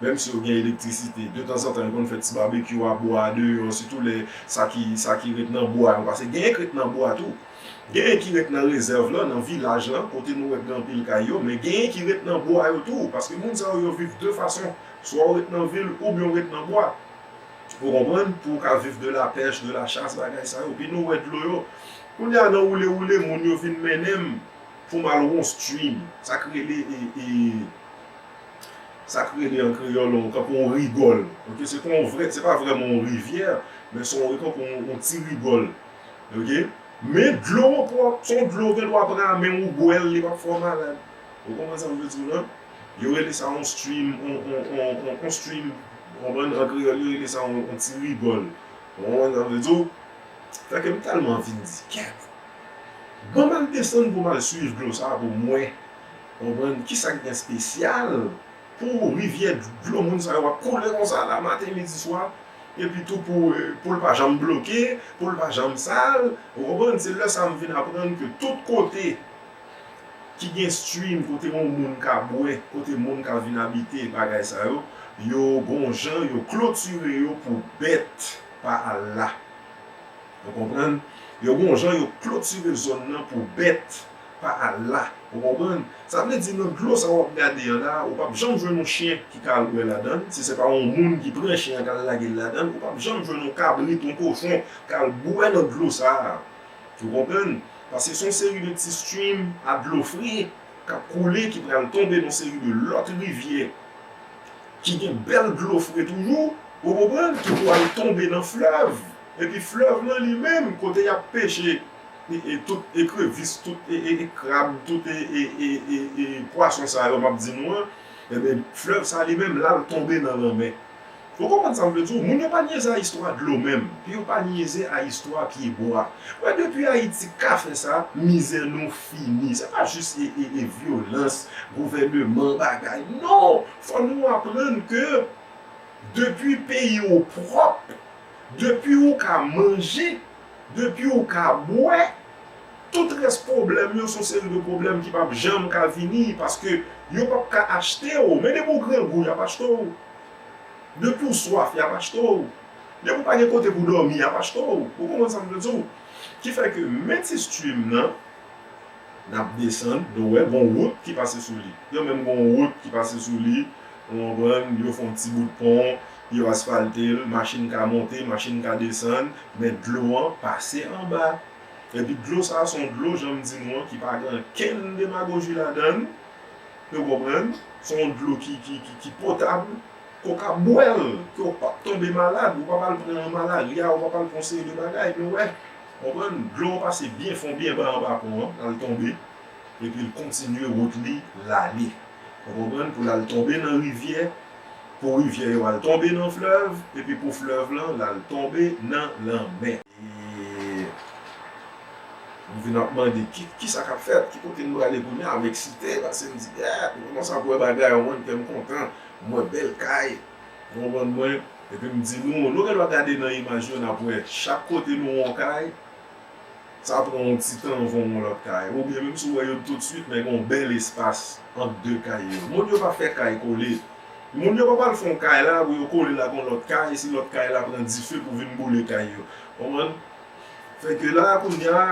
menm si yo gen elektrisite, detanzantan yo konn fè ti babekyou a bwa deyò, sitou lè sa ki, sa ki ret nan bwa yo, paske genyen k ret nan bwa tou. Genyen ki ret nan rezèv lan, nan vilaj lan, kote nou wè k gen anpil kay yo, men genyen ki ret nan bwa yo tou, paske moun sa yo, yo viv de fason, swa w ret nan vil oubyen w ret nan bwa. Ou konprann? Pou w ka viv de la pèch, de la chas, bagay sa yo. Pi nou wè dlo yo. Kounye a nan woule woule, moun yo vin mennen m pou m al wè yon stream. Sa k rele, e, e, sa k rele an kreyòl, yon, kanpe yon rigòl. Oke, se pa yon vrè, se pa vrèman yon rivyè, men se yon, kanpe yon, yon ti rigòl. Oke? Men dlo an pwòp, se yon dlo w gen dwa pran a men w bwè l, li p ap fè w malad. Ou konprann sa m vle di w lan? Yo rele sa yon stream, yon, yon, yon, yon, yon stream, ou konprann? An kreyòl, yo rele sa yon, yon ti rigòl. Ou konprann sa m vle di w? Fè ke m tèlman anvi m di, "Kèt! Ban m al desann pou m al swiv dlo sa a pou m wè." Ou konprann? Kisa k gen espesyal pou rivyè dlo moun sa yo ap koule konsa la, maten, midi, swa? Epi tou pou, pou l pa janm bloke, pou l pa janm sal. Ou konprann? Se lè sa a m vin aprann ke tout kote ki gen stream, kote yon moun ka bwè, kote moun ka vin abite, bagay sa yo, yo gon jan yo klotire yo pou bèt pa al la. Ou konprann? Yo gon jan yo klotire zòn nan pou bèt pa al la. Ou konprann? Sa vle di nan dlo sa w ap gade an la, ou p ap janm jwenn yon chen ki ka al bwè ladan l. Si se pa yon moun ki pran chen an k al lage l ladan l, ou p ap janm jwenn yon kabrit, yon kochon k al bwè nan dlo sa a. Ou konprann? Paske se yon seri de ti stream a dlo fre k ap koule, ki pral tonbe nan seri de lòt rivyè ki gen bèl dlo fre toujou, ou konprann, ki pral tonbe nan flèv. Epi flèv lan li menm, kote y ap peche e, e tout ekrevis, tout e, e, e krab, tout e, e, e, e, e pwason sa yo m ap di nou an, ebyen, flèv sa li menm, la l tonbe nan lanmè. Ou konprann sa m vle di w? Moun yo pa nyeze a istwa dlo menm, yo pa nyeze a istwa pyebwa. Wè, depi Ayiti ka fè sa, mizè nou fini. Se pa jis e, e, e vyolans, gouvèneman, bagay. Non! Fò nou aprann ke depi peyi w pwòp, depi ou ka manje, depi ou ka bwè, tout rès pwoblèm yo se yon seri de pwoblèm ki p ap janm ka vini, paske yo p ap ka achte w. Men depi w grangou, y ap achte w. Depi w swaf, y ap achte w. Depi w pa gen kote pou dòmi, y ap achte w. Ou konprann sa m vle di w? Ki fè ke men ti stream nan, N ap desann, nou wè, gon wout ki pase sou li. Yo menm gon wout ki pase sou li, ou konprann, yo fè yon ti bout pon, yo asfalte l, machin ka monte, machin ka desann, men dlo an pase anba. Epi dlo sa a se yon dlo, jan m di nou an, ki pa gen okenn demagoji ladan l. Nou konprann? Se yon dlo ki, ki, ki, ki potab, ke w ka bwè l, ke w p ap tonbe malad, ou p ap al pran malari a, ou p ap al pran seri de bagay, nou wè. Konprann? Dlo an pase byen fon, byen ba anba pon an, l al tonbe, epi l kontinye wout li, l ale. Ou konprann? Pou l al tonbe nan rivyè, pou rivyè yo al tonbe nan flèv, epi pou flèv lan, l al tonbe nan lanmè. E m vin ap mande ki, ki sa k ap fèt, ki kote n prale kounye a, m eksite, paske m di, yeah, m kòmanse ap wè bagay, ou konprann, kè m kontan, m wè bèl kay, ou konprann mwen, epi m di nou, nou gen dwa gade nan imaj yo, n ap wè, chak kote nou wè yon kay, sa pran yon ti tan anvan yon lòt kay. Oubyen menm si w wè yo toutswit, men gen yon bèl espas ant de kay yo. Moun yo pa fè kay kole. Moun yo pa pral fè yon kay la, pou yo kole l ak yon lòt kay, si lòt kay la pran dife pou vin boule kay yo. Konprann? Fè ke la, kounye a,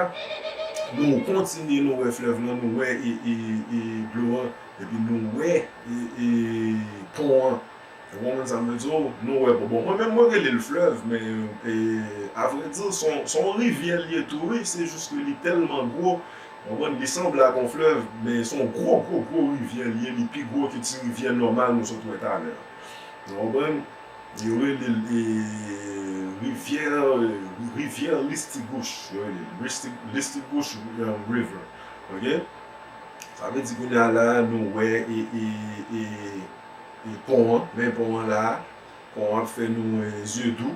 nou kontinye, nou wè flèv lan, nou wè e, e, e dlo an, epi nou wè e, e pon an. Ou konprann sa m vle di w? Nou wè, bon, bon, mwen menm, mwen rele l flèv, men, e, avrèdi, se yon, se yon rivyè l ye tou, wi, se jis ke li tèlman gwo, ou konprann, li sanble ak yon flèv, men se yon gwo, gwo, gwo rivyè l ye, li pi gwo ke ti rivyè nòmal nou sot wè talè a. Ou konprann? Yo rele l, e, rivyè, rivyè Listigouche, yo rele l Listig-, Listigouche, um, River, ok? Sa vle di kounye a la, nou wè, e, e, e, e pon an, men pon an la, pon an ap fè nou, e, zye dou.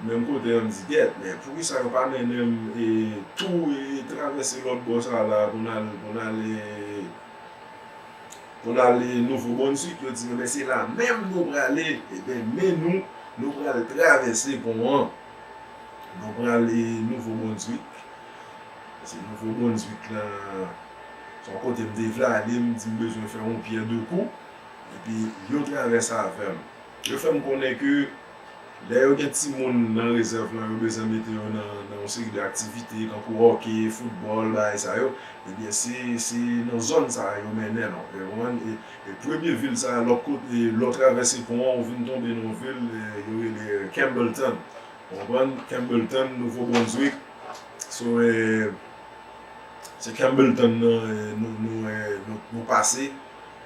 Menm kote an, m di, gèt, men poukisa yo pa mennen m, e, tou, e, travèse lòt bò sa la, pou n al, pou n al, e, pou n al, e, Nouvo Brunswick? Yo di, men se la menm nou prale, ebyen, men nou, nou pral travèse pon an. Nou pral, e, Nouvo Brunswick. Se Nouvo Brunswick la, se yon kote m te vle ale, m di m bezwen fè yon pyè de kou. Epi yo travèse avè m. Yo fè m konnen ke lè yo gen timoun nan rezèv lan, yo bezwen mete yo nan, nan yon seri de aktivite, tankou hockey, foutbòl, bagay sa yo, ebyen, se, se nan zòn sa a yo mennen l, ou konprann? E, e premye vil sa a, lòt kote, e lè w travèse pon an, ou vin tonbe nan yon vil, e, yo rele Campbellton. Ou konprann? Campbellton, Nouvo Brunswick. So, e, se Campbellton nan, e, nou, nou, e, nou, nou pase.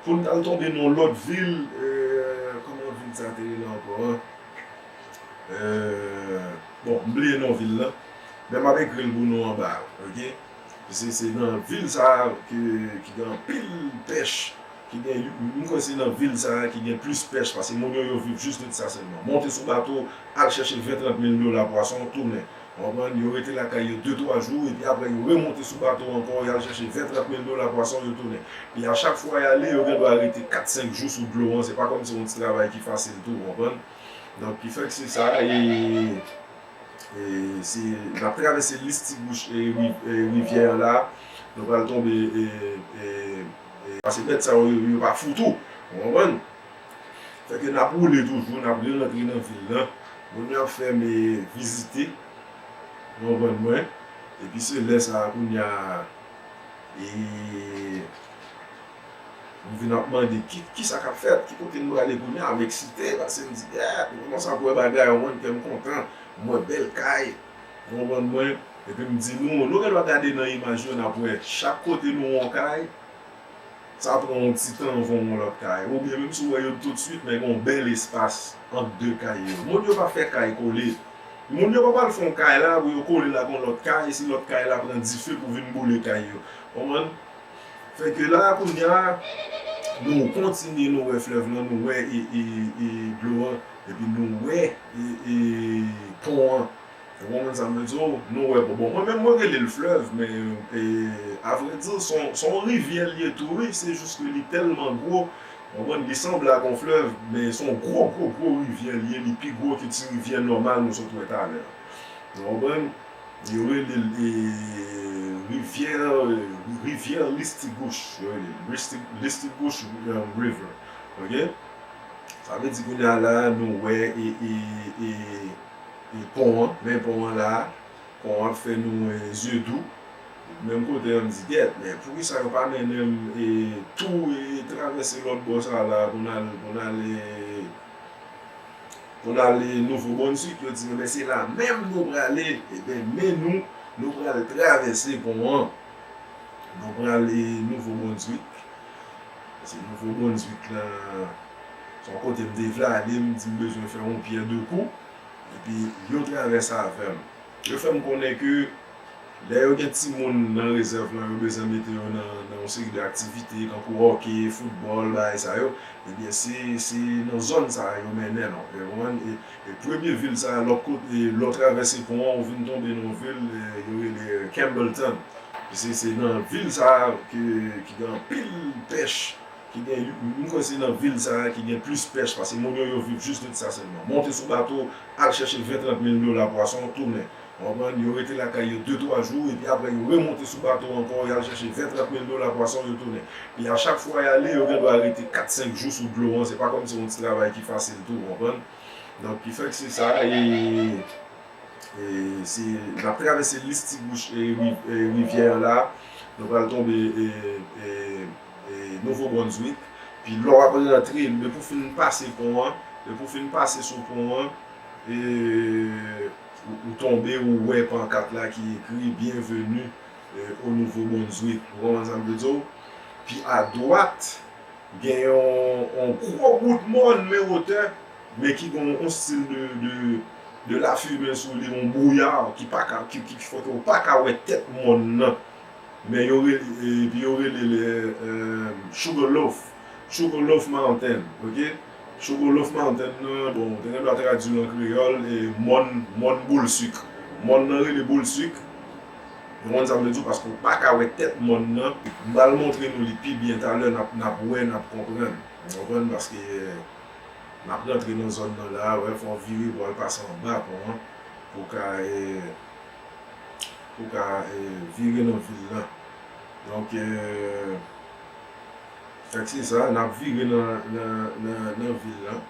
Pou n t al tonbe nan yon lòt vil, e, kòman vil sa te rele ankò, an? E, bon, m bliye non vil lan. Men m ap ekri l pou nou anba, ok? Se, se nan vil sa a ke, ki gen anpil pèch, ki gen, m kwè se nan vil sa a ki gen plis pèch, paske moun yo, yo viv jis de sa sèlman. Monte sou bato, al chèche ven trant mil dola pwason, tounen. Ou konprann? Yo rete lakay yo de twa jou, epi apre yo remonte sou bato ankò, y al chèche ven trant mil dola pwason, yo tounen. Epi a chak fwa y ale, yo gen dwa rete kat senk jou sou dlo an, se pa kòmsi yon ti travay ki fasil tou, ou konprann? Donk, ki fè ke se sa, e, e se, n ap travèse Listigouche, e, ri-, e, rivyè an la, nou pral tonbe, e, e, e, paske bèt sa yo, yo, yo pa fou tou, ou konprann? Fè ke n ap woule toujou, n ap rerantre nan vil lan. Moun yo ap fè m vizite, ou konprann mwen. Epi se lè sa a, kounye a, e, m vin ap mande ki, ki sa k ap fèt, ki kote n prale kounye a, m eksite, paske m di, yeah, m kòmanse ap wè bagay, ou konprann, kè m kontan, m wè bèl kay, ou konprann mwen. Epi m di nou, nou gen dwa gade nan imaj yo, n ap wè, chak kote nou wè yon kay, sa pran yon ti tan anvan yon lòt kay. Oubyen menm si w wè yo toutswit, men gen yon bèl espas ant de kay yo. Moun yo pa fè kay kole. Moun yo pa pral fè yon kay la pou yo kole l ak yon lòt kay, si lòt kay la pran dife pou vin boule kay yo. Konprann? Fè ke la, kounye a, nou kontinye, nou wè flèv lan, nou wè e, e, e dlo an, epi nou wè e, e pon an. Ou konprann sa m vle di w? Nou wè, bon, bon, mwen menm, mwen rele l flèv, men, e, avrèdi, se yon, se yon rivyè l ye tou, wi, se jis ke li tèlman gwo, ou konprann, li sanble ak yon flèv, men se yon gwo, gwo, gwo rivyè l ye, li pi gwo ke ti rivyè nòmal nou sot wè talè a. Ou konprann? Yo rele l, e, rivyè, rivyè Listigouche, yo rele l Listig-, Listigouche, um, River, ok? Sa vle di kounye a la, nou wè, e, e, e, e pon an, men pon an la, pon an ap fè nou, e, zye dou. Menm kote an, m di, gèt, men poukisa yo pa mennen m e tou e travèse lòt bò sa la pou n al, pou n al, e, pou n al, e, Nouvo Brunswick? Yo di, men se la menm nou prale. Ebyen, men nou, nou pral travèse pon an. Nou pral, e, Nouvo Brunswick. Se Nouvo Brunswick la, se yon kote m te vle ale, m di m bezwen fè yon pyè de kou. Epi yo travèse avè m. Yo fè m konnen ke lè yo gen timoun nan rezèv lan, yo bezwen mete yo nan, nan yon seri de aktivite, tankou hockey, foutbòl, bagay sa yo, ebyen, se, se nan zòn sa a yo mennen l, w konprann? E, e premye vil sa a, lòt kote, e, lè w travèse pon an, ou vin tonbe nan yon vil, e, yo rele Campbellton. Se, se nan vil sa a ke, ki gen anpil pèch, ki gen, m kwè se nan vil sa a ki gen plis pèch, paske moun yo, yo viv jis de sa sèlman. Monte sou bato, al chèche ven trant mil dola pwason, tounen. W konprann? Yo rete lakay yo de twa jou, epi apre yo remonte sou bato ankò, y al chèche ven trant mil dola pwason, yo tounen. E a chak fwa y ale, yo gen dwa rete kat senk jou sou dlo an, se pa kòmsi yon ti travay ki fasil tou, w konprann? Donk, ki fè ke se sa, e, e, se, n ap travèse Listigouche, e, ri-, e, rivyè an la, nou pral tonbe, e, e, e, Nouvo Brunswick, pi lè w ap rantre, depi w fin pase pon an, depi w fin pase sou pon an, e, ou, ou tonbe, ou wè pankat la ki ekri Bienvenue, e, au Nouveau-Brunswick. Ou konprann sa m vle di w? Pi adwat, gen yon, yon gwo bout mòn, men wotè, men ki gen yon stil de, de, de lafimen sou li, yon brouya ki pa ka, ki, ki, ki fè ke w pa ka wè tèt mòn nan. Men yo rele, epi yo rele l, e, Sugarloaf. Sugarloaf Mountain, ok? Sugarloaf Mountain nan, bon, te gen dwa tradui l an kreyòl, e, mòn, mòn boul sik. Mòn nan rele boul sik. Ou konprann sa m vle di w, paske w pa ka wè tèt mòn nan. M pral montre nou li pi byen talè, n ap, n ap wè, n ap konprann. Ou konprann? Paske, e, n ap rantre nan zòn nan la, wè, fò w vire pou w al pase anba pon an, pou w ka, e, pou w ka, e, vire nan vil lan. Donk, e, fèk se sa, n ap vire nan, nan, nan, nan vil lan.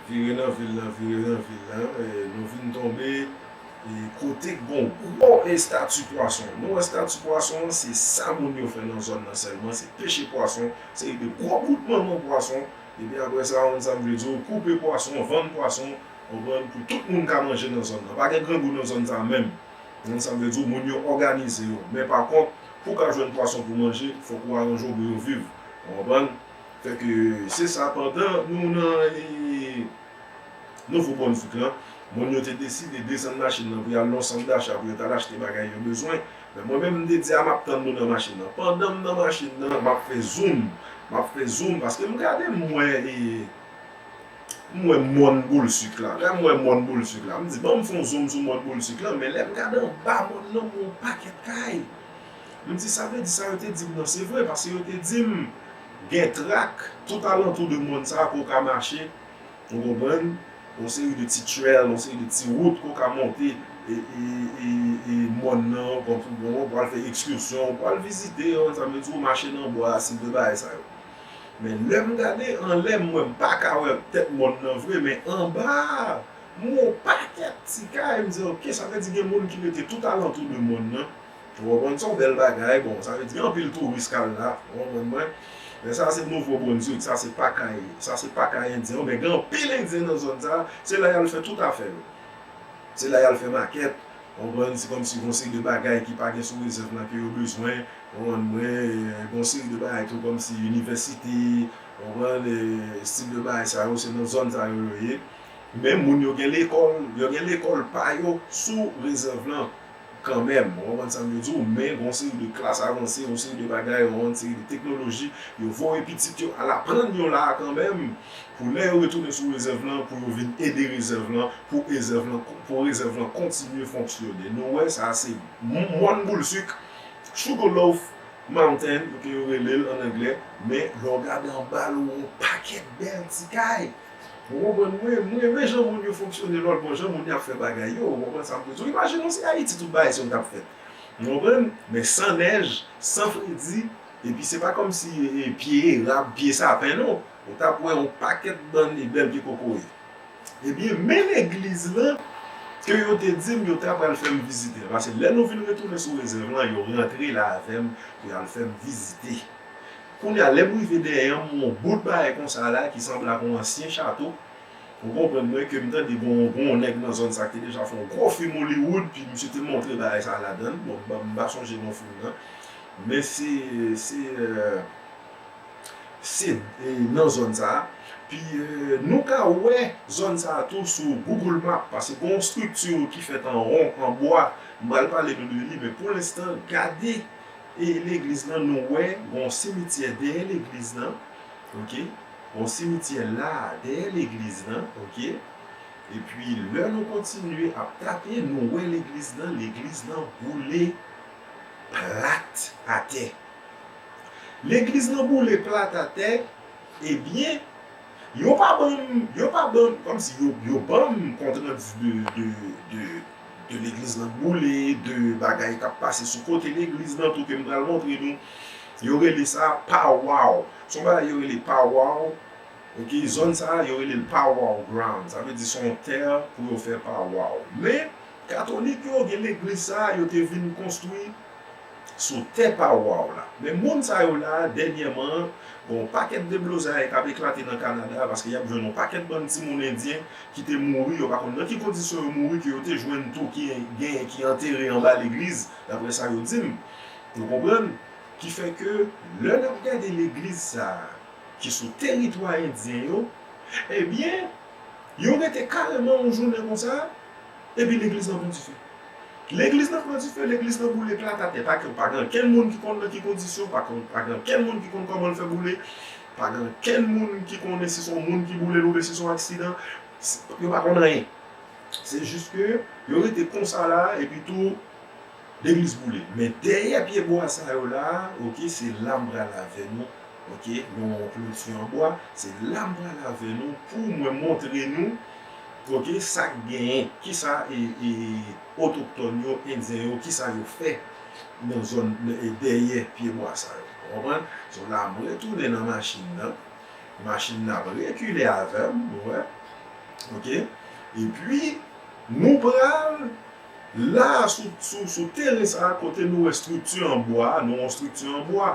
Vire nan vil lan, vire nan vil lan, e, nou vin tonbe, e, kote k gon gwo estati pwason. Nou wè estati pwason an, se sa moun yo fè nan zòn nan sèlman, se peche pwason, se de gwo bout manman pwason, epi apre sa, w konn sa m vle di w, koupe pwason, vann pwason, w konprann, pou tout moun ka manje nan zòn nan. Pa gen grangou nan zòn sa a menm. Ou konn sa m vle di w, moun yo òganize yo. Men pa kont, pou w ka jwenn pwason pou manje, fòk ou aranje w pou yo viv. Ou konprann? Fè ke se sa, pandan nou nan, e, Nouvo Brunswick lan, moun yo te deside desann machin nan pou y al nan yon sant dacha pou yo t al achte bagay yo bezwen. Men mwen menm, m te di a, m ap tann nou nan machin nan. Pandan m nan machin nan, m ap fè zoom, m ap fè zoom, paske m gade, m wè, e, m wè mòn boul sik la. Lè m wè mòn boul sik la, m di, ban m fè yon zoom sou mòn boul sik la, men lè m gade anba mòn nan, m wè yon pakèt kay. M di, sa vle di sa yo te di m nan, se vre, paske yo te di m gen trak tout alantou de mòn sa a ke w ka mache, ou konprann? Yon seri de ti trail, yon seri de ti wout ke w ka monte, e, e, e, e mòn nan, konprann, pou al fè ekskèsyon, pou al vizite, ou konprann sa m vle di w, mache nan bwa, seri de bagay sa yo. Men lè m gade anlè, m wè m pa ka wè tèt mòn nan vre, men anba a, m wè yon pakèt ti kay, m di, ok, sa vle di gen moun ki rete tout alantou de mòn nan. Ou konprann, se yon bèl bagay, bon, sa vle di gen anpil touris k al la, ou konprann mwen. Men sa se Nouvo Brunswick, sa se pa kay, sa se pa kay endyen yo, men gen anpil endyen nan zòn sa, se la y al fè tout afè yo. Se la y al fè makèt, ou konprann, se kòmsi gon seri de bagay ki pa gen sou rezèv lan ke yo bezwen, ou konprann mwen, e, gon seri de bagay tou kòmsi inivèsite, ou konprann, e, estil de bagay sa yo, se nan zòn sa yo yo ye. Men moun yo gen lekòl, yo gen lekòl pa yo sou rezèv lan kanmenm, ou konprann sa m vle di w, men gon seri de klas avanse, gon seri de bagay, gon seri de teknoloji, yo voye pitit yo al aprann yo la a kanmenm, pou lè yo retounen sou rezèv lan, pou yo vin ede rezèv lan, pou rezèv lan, pou rezèv lan kontinye fonksyone. Nou wè sa se m-, mòn boul sik, Sugarloaf Mountain, ke yo rele l an anglè, men lè w gade anba l, ou wè yon pakèt bèl ti kay. Ou konprann mwen, mwen renmen jan moun yo fonksyone lòt bò, jan moun yo ap fè bagay yo, ou konprann sa m vle di w. Imajine w si Ayiti tout bagay sa yo t ap fèt. Ou konprann? Men san nèj, san fredi, epi se pa kòmsi, e, pye erab, pye sapen non. Ou t ap wè yon pakèt bann e bèl pye kokoye. Ebyen, men legliz lan, ke yo te di m yo ta pral fè m vizite. Paske lè nou vin retounen sou rezèv lan, yo rantre la avè m pou y al fè m vizite. Kounye a, lè m rive dèyè m, yon bout bagay konsa la ki sanble ak yon ansyen chato. Ou konprann mwen ke m tande gon, gon nèg nan zòn sa ki te deja fè yon gwo fim Hollywood, pi misye te montre bagay sa ladan l. Bon, m pa, m pa sonje non fim nan. Men se, se, euh, se, e, nan zòn sa a. Pi, euh, nou ka wè zòn sa a tou sou Google Map, paske gon strikti ki fèt an won, an bwa. M pral pale nou de li, men pou lenstan, gade, e, legliz lan, nou wè gon simityè dèyè legliz lan. Ok? Gon simityè la, dèyè legliz lan. Ok? Epi, lè nou kontinye ap tape, nou wè legliz lan, legliz lan boule plat atè. Legliz lan boule plat atè, ebyen, yo pa ban m, yo pa ban m, kòmsi yo, yo ban m kontrandi de, de, de, de legliz lan boule, de bagay k ap pase sou kote legliz lan tou ke m pral montre nou. Yo rele sa powwow. Se yon bagay yo rele powwow. Ok, zòn sa a, yo rele l powwow ground. Sa vle di se yon tè pou yo fè powwow. Men, katolik yo gen legliz sa a, yo te vin konstwi sou tè powwow la. Men moun sa yo la, dènyèman, gen yon pakèt deblozay k ap eklate nan Kanada, paske y ap jwenn yon pakèt bann timoun endyen ki te mouri, yo pa konn nan ki kondisyon yo mouri, ke yo te jwenn tou ki genyen ki antere anba legliz, daprè sa yo di m. Ou konprann? Ki fè ke lè n ap gade legliz sa a, ki sou teritwa endyen yo, ebyen, yo rete kareman yon jounen konsa, epi legliz lan pran dife. Legliz lan pran dife, legliz lan boule plat atè. Pa, pa gen kenn moun ki konn nan ki kondisyon, pa, pa gen kenn moun ki konn kòman l fè boule, pa gen kenn moun ki konnen si se yon moun ki boule l oubyen si se yon aksidan. Yo pa konn anyen. Se jis ke yo rete konsa la, epi tou, legliz boule. Men dèyè pye bwa sa yo la, ok, se la m pral avè nou, ok, nou yon kloti an bwa, se la m pral avè nou pou mwen montre nou, ok, sa k genyen, kisa, e, e, otoktòn yo, endyen yo, kisa yo fè nan zòn, e, dèyè pye bwa sa yo. Ou konprann? So la, m retounen nan machin nan. Machin nan ap rekile avè m, ou wè. Ok? Epi, nou pral la sou, sou, sou teren sa a, kote nou wè estrikti an bwa, nou wè yon estrikti an bwa.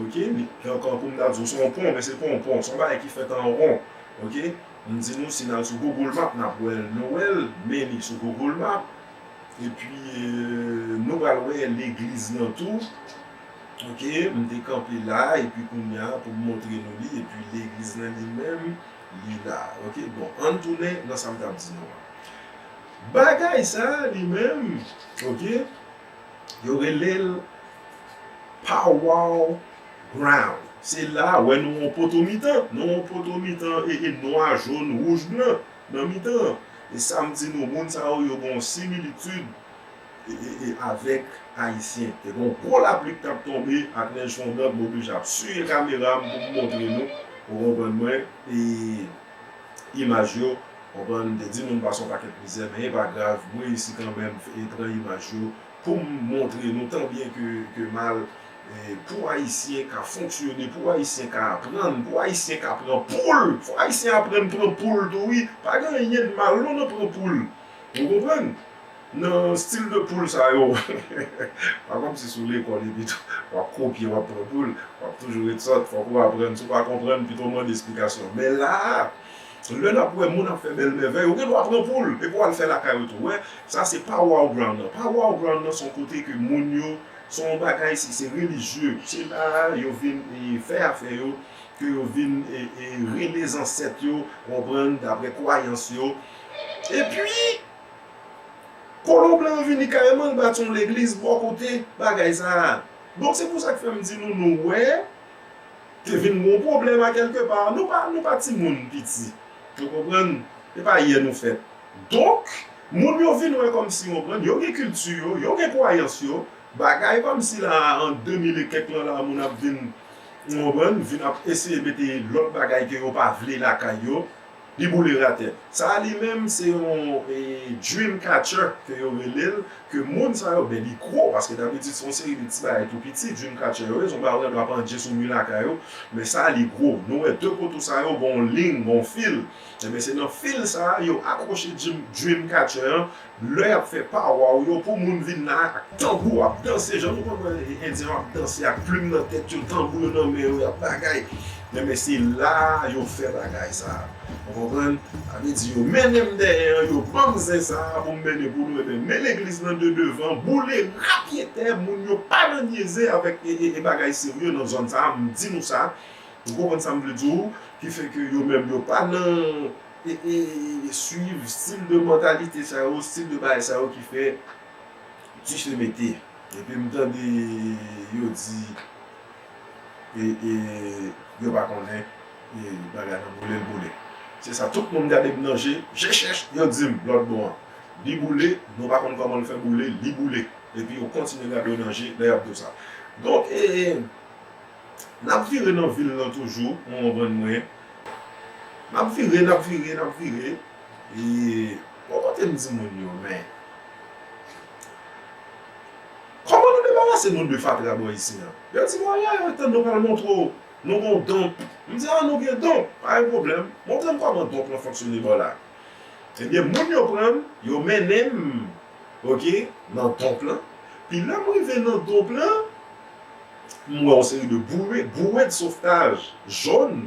Ok? Li, ankò, pou m ta di w, se yon pon, men se pa yon pon, se yon bagay ki fèt an won. Ok? M di nou, si n al sou Google Map, n ap wè l, nou wè l, men li sou Google Map. Epi, e, nou pral wè legliz lan tou. Ok, m te kanpe la, epi kounye a, pou m montre nou li, epi legliz lan li menm, li la. Ok, bon, ann tounen nan sa m t ap di nou an. Bagay sa a, li menm, ok, yo rele l Powwow Ground. Se la, wè nou yon poto mitan, nou yon poto mitan, e, e nwa, jòn, wouj, blan nan mitan an. E sa m di nou, moun sa yo, yo gen yon similitid e, e, e avèk Ayisyen. Te gen yon gwo lapli k t ap tonbe ak nèj fondan, m oblije ap siye kamera m pou m montre nou, ou konprann mwen, e imaj yo, konprann, m te di nou m pase yon pakèt mizè, men e pa grav, m reyisi kanmenm, e pran imaj yo pou m montre nou tan byen ke, ke mal, e, pou Ayisyen ka fonksyone, pou Ayisyen ka aprann, pou Ayisyen ka pran poul, fò Ayisyen aprann pran poul tou wi, pa gen anyen de mal non nan pran poul. Ou konprann? Nan stil de poul sa yo. Pa kòmsi sou lekòl epi tou, w ap kopye, w ap pran poul, w ap toujou ret sòt, fòk ou aprann, si w pa konprann, pito w mande esplikasyon. Men la a, lè n ap wè moun ap fè bèl mèvèy, ou gen dwa pran poul, epi w al fè lakay ou tou. Wè, sa se powwow ground nan. Powwow ground nan se yon kote ke moun yo, se yon bagay, se, se relijye. Se la a yo vin, e, fè afè yo, ke yo vin, e, e, rele zansèt yo, konprann, daprè kwayans yo. Epi, kolon blan an vini kareman, l bati yon legliz bò kote bagay sa a. Donk, se pou sa k fè m di nou, nou wè, te vin gon pwoblèm a kèlke pa. Nou pa, nou pa timoun piti. Ou konprann? E pa yè nou fèt. Donk, moun yo vin wè kòmsi, ou konprann, yo gen kilti yo, yo gen kwayans yo, bagay kòmsi la, an de mil e kèk lan la, moun ap vin, ou konprann, vin ap eseye mete lòt bagay ke yo pa vle lakay yo. Li boule atè. Sa a li menm se yon e, dream catcher ke yo rele l, ke moun sa yo, ben li gwo, paske dabitid se yon seri de ti bagay tou piti, dream catcher yo ye, se yon bagay ou gen dwa pandye sou mi lakay ou, men sa a li gwo. Nou wè de poto sa yo, gen yon liy, gen yon fil. Ebyen se nan fil sa a, yo akwoche dream, dream catcher an, lè y ap fè powwow yo, pou moun vin la ak tanbou, ap danse, jan nou konn wè Endyen yo ap danse ak plim nan tèt yo, tanbou yo nan men yo, y ap bagay. Men, men se la yo fè bagay sa. Ou konprann? Sa vle di yo mennen m dèyè, yo ban m zen sa pou m mennen pou nou, ebyen men legliz nan de devan, boule rapyetè, moun yo pa nan nyeze avèk e, e, e bagay serye nan zòn sa, m di nou sa. Ou konprann sa m vle di w? Ki fè ke yo menm yo pa nan e, e, e, swiv stil de mantalite sa yo, stil de bagay sa yo ki fè dife mete. Epi m tande yo di e, e, yo pa konnen e, bagay nan boule l boule. Se sa, tout moun gade m nan je, je chèch, yo di m lòt bò an. Li boule, nou pa konn kòman l fè boule, li boule. Epi yo kontinye gade w nan je lè y ap di w sa. Donk, e, e, N ap vire nan vil lan toujou, ou konprann mwen. N ap vire, n ap vire, n ap vire. E, bon, kote m di moun yo, men. Kòman nou debarase nou de fatra bò isi an? Yo di m, wi, yo tann nou pral montre w, nou gen yon donp. M di, a, nou gen donp, pa gen pwoblèm. Montre m kòman donp lan fonksyone bò la. Ebyen, moun yo pran m, yo mennen m, oke, nan donp lan. Pi lè m rive nan donp lan, m wè yon seri de boure, bouwe de sovtaj jòn.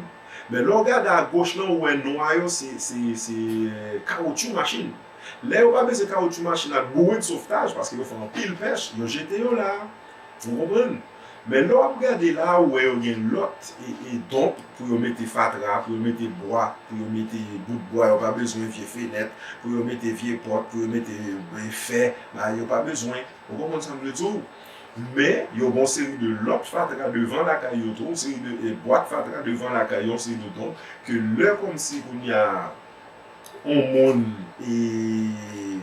Men lè w gade agoch lan, ou wè nwa yo, se, se, se, eh, kawoutchou machin. Lè yo pa bezwen kawoutchou machin ak boure de sovtaj, paske yo fè anpil pèch, yo jete yo la. Ou konprann? Men lè w ap gade la, ou wè yo gen lòt e, e donp pou yo mete fatra, pou yo mete bwa, pou yo mete bout bwa, yo pa bezwen vye fenèt, pou yo mete vye pòt, pou yo mete, eh, fè, bagay yo pa bezwen. Ou konprann sa m vle di w? Men, yo gen yon seri de lòt fatra devan lakay yo tou, yon seri de, eh, bwat fatra devan lakay yo, yon seri de donp, ke lè kòmsi kounye a, yon moun, e,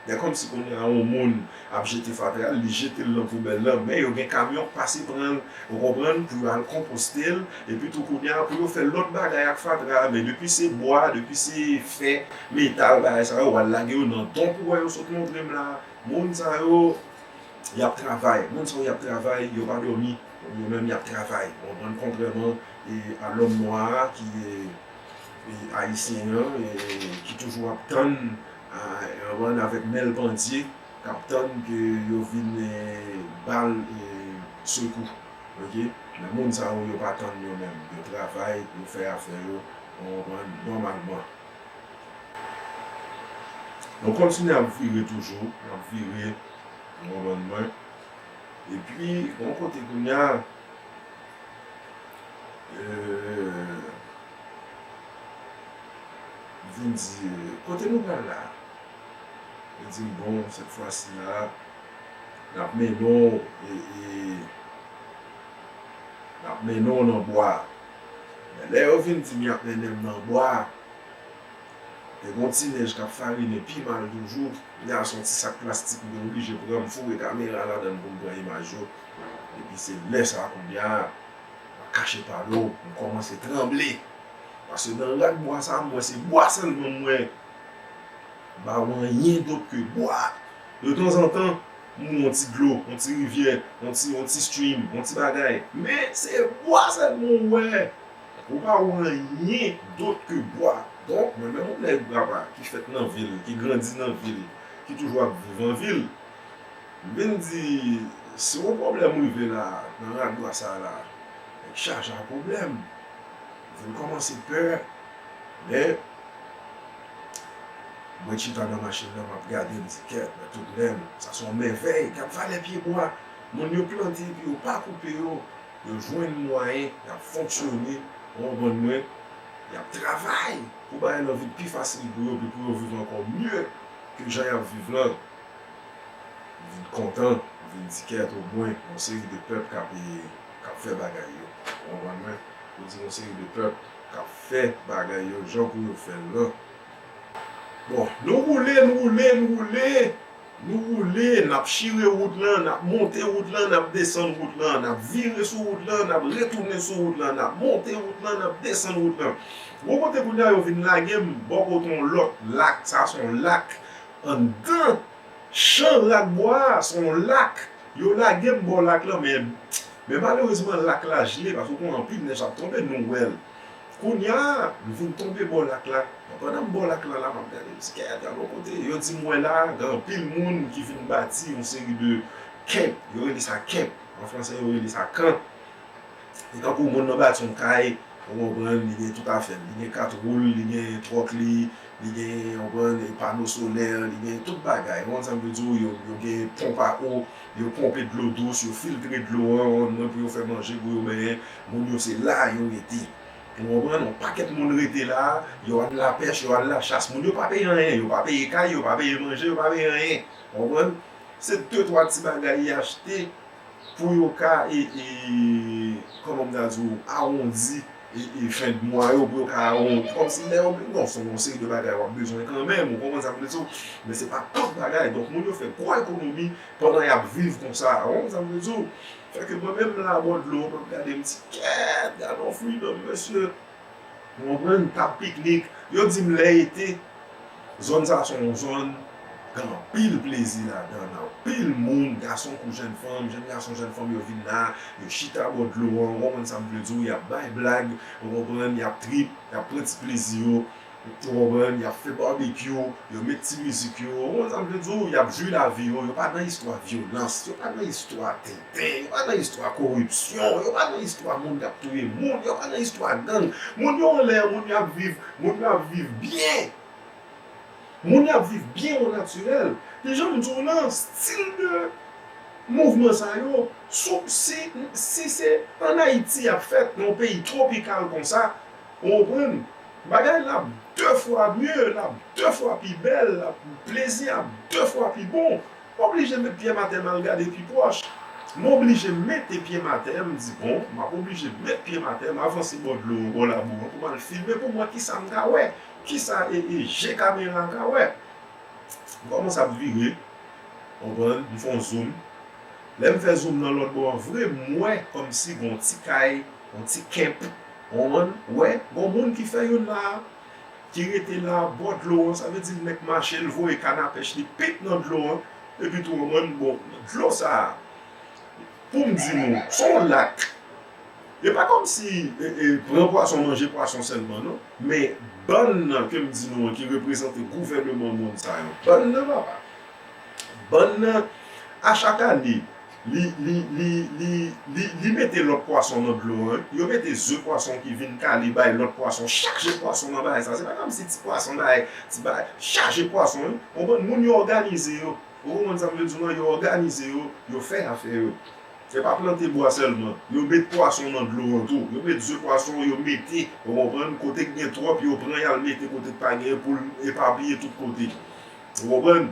lè kòmsi kounye a yon moun ap jete fatra, li jete l nan poubèl lan, men yo gen kamyon k pase pran l, ou konprann, pou yo al konposte l, epi tou kounye a, pou yo fè lòt bagay ak fatra, men depi se bwa, depi se fè, metal, bagay sa yo, yo al lage yo nan donp ou wè yo sot montre m la, moun sa yo, y ap travay. Moun sa yo, y ap travay, yo pa dòmi. Yo menm, y ap travay. Ou konprann? Kontrèman e, a lòm nwa a ki e, e, ayisyen an, e, ki toujou ap tann, a, ann avèk men l pandye, k ap tann ke yo vin e, ba l e, sekou. Oke? Men moun sa yo, yo pa tann yo menm. Yo travay, yo fè afè yo, ou konprann, nòmalman. Nou kontinye ap vire toujou, n ap vire, ou konprann mwen. Epi, yon kote kounye a, euh, vin di, kote nou pral la? Yo di m, bon, sèt fwa si la, n ap mennen w, e, e, n ap mennen w nan bwa. Men lè yo vin di m y ap mennen m nan bwa, te gen yon ti nèj k ap farinen pi mal toujou. Kounye a se yon ti sak plastik m te oblije pran, m foure kamera ladan l pou m pran imaj yo. Epi se lè sa a kounye a, m ap kache pale w, m kòmanse tranble. Paske nan rak bwa sa a, m wè se bwa sèlman m wè. M pa wè anyen dòt ke bwa. Detanzantan, m wè yon ti dlo, yon ti rivyè, yon ti, yon ti stream, yon ti bagay. Men se bwa sèlman w wè. Ou pa wè anyen dòt ke bwa. Donk, mwen menm yon nèg papa ki fèt nan vil, ki grandi nan vil, ki toujou ap viv an vil, m vin di, si yon pwoblèm rive la, nan rak bwa sa a la, nèg chaje ak pwoblèm. M vin kòmanse pè, men mwen chita nan machin nan, m ap gade, m di, kèt, nan tout men m, sa se yon mèvèy, gad valè pyebwa moun yo plante epi yo pa koupe yo, yo jwenn mwayen, y ap fonksyone, ou konprann mwen, y ap travay pou bagay lan vin pi fasil pou yo, epi pou yo viv ankò mye ke jan y ap viv lan. M vin kontan, m vin di kèt omwen, yon seri de pèp k ap, e, k ap fè bagay yo. Ou konprann mwen? Pou di yon seri de pèp k ap fè bagay yo jan pou yo fè l lan. Bon, nou woule, nou woule, nou woule. Nou woule, n ap chire wout lan, n ap monte wout lan, n ap desann wout lan, n ap vire sou wout lan, n ap retounen sou wout lan, n ap monte wout lan, n ap desann wout lan. Gon kote kounye a yo vin lage m bò kote yon lòt lak, sa se yon lak anndan chan rakbwa a, se yon lak. Yo lage m bò lak lan, men, men malerezman lak la jle, paske w konnen anpil nèj ap tonbe, nou wè l. Kounye a, m vin tonbe bò lak la. Pandan m bò lak la, la, m ap gade, m di, "Kèt, gade yon kote." Yo di m, "Wè la, gen anpil moun ki vin bati yon seri de kèp." Yo rele sa kèp. An fransè, yo rele sa kan. E tankou moun nan bati yon kay, ou konprann, li gen tout afè l. Li gen kat wou l, li gen twòk li, li gen, ou konprann, pano solè, li gen tout bagay. Ou konprann sa m vle di w? Yo, yo gen ponp a o, yo ponpe dlo dous, yo filtre dlo an, ou konprann, pou yo fè manje, pou yo benyen. Moun yo se la yo rete. Ou konprann? Yon pakèt moun rete la, yo al lapèch, yo al lachas. Moun yo pa peye anyen, yo pa peye kay, yo pa peye manje, yo pa peye anyen. Ou konprann? Se de twa ti bagay y achte pou yo ka, e, e, kòman m ta di w, awondi, e, e, fen d mwa yo, pou yo ka awondi. Kòmsi lè yo, non, se yon seri de bagay w ap bezwen kanmenm, ou konprann sa m vle di w? Men se pa tout bagay. Donk, moun yo fè gwo ekonomi pandan y ap viv konsa. Ou konprann sa m vle di w? Fè ke mwen menm la, bò dlo, m ap gade, m di, "Kèt, gade yon freedom, mesye." Ou konprann? T ap piknik. Yo di m lè ete, zòn sa se yon zòn gen anpil plezi ladan l, anpil moun, gason kou jèn fanm, jèn gason, jèn fanm, yo vin la, yo chita bò dlo an, ou konprann sa m vle di w, y ap bay blag, ou konprann, y ap trip, y ap pran ti plezi yo, ou konprann, y ap fè babekyou, yo met ti mizik yo, ou konprann sa m vle di w, y ap jwi lavi yo, yo pa nan istwa vyolans, yo pa nan istwa tenten, yo pa nan istwa koripsyon, yo pa nan istwa moun k ap touye moun, yo pa nan istwa gang. Moun yo anlè, moun yo ap viv, moun yo ap viv byen. Moun yo ap viv byen o natirèl. Ki jan m di w lan, stil de mouvman sa yo, sou, si, si se ann Ayiti y ap fèt, nan yon peyi twopikal konsa, ou konprann? Bagay la ap de fwa mye, l ap de fwa pi bèl, l ap, plezi ap de fwa pi bon. M oblije met pye m atè, m al gade pi pwòch. M oblije mete pye m atè, m di, "Bon, m ap oblije met pye m atè, m avanse bò dlo an, bò labou an, pou m al filme, pou m wè kisa m ka wè, kisa e, e je kamera an ka wè." M kòmanse ap vire, konprann, m fè yon zoom. Lè m fè zoom nan lòt bò an, vre, m wè kòmsi gon ti kay, yon ti kenp, konprann, wè, gon moun ki fè youn la, ki rete la, bò dlo an, sa vle di nèg mache, l voye kann a pèch li pip nan dlo an, epi tou, konprann, bon, dlo sa a, pou m di nou, se yon lak. E pa kòmsi, e, e, pran pwason, manje pwason sèlman, non. Men bann nan ke m di nou an ki reprezante gouvèneman monn sa yo. Bann nan, papa. Bann nan, a chak ane, li, li, li, li, li, li mete lòt pwason nan dlo an. Yo mete ze pwason ki vin kale bay lòt pwason. Chaje pwason nan bagay sa. Se pa kòmsi ti pwason bagay, ti bagay. Chaje pwason, wi. Ou konprann? Moun yo òganize yo. Ou konprann sa m vle di w lan? Yo òganize yo, yo fè afè yo. Se pa plante bwa sèlman. Yo met pwason nan dlo an tou. Yo met ze pwason, yo mete, ou konprann? Kote k gen twòp, yo pran, y al mete kote k pa gen pou l epapiye tout kote. Ou konprann?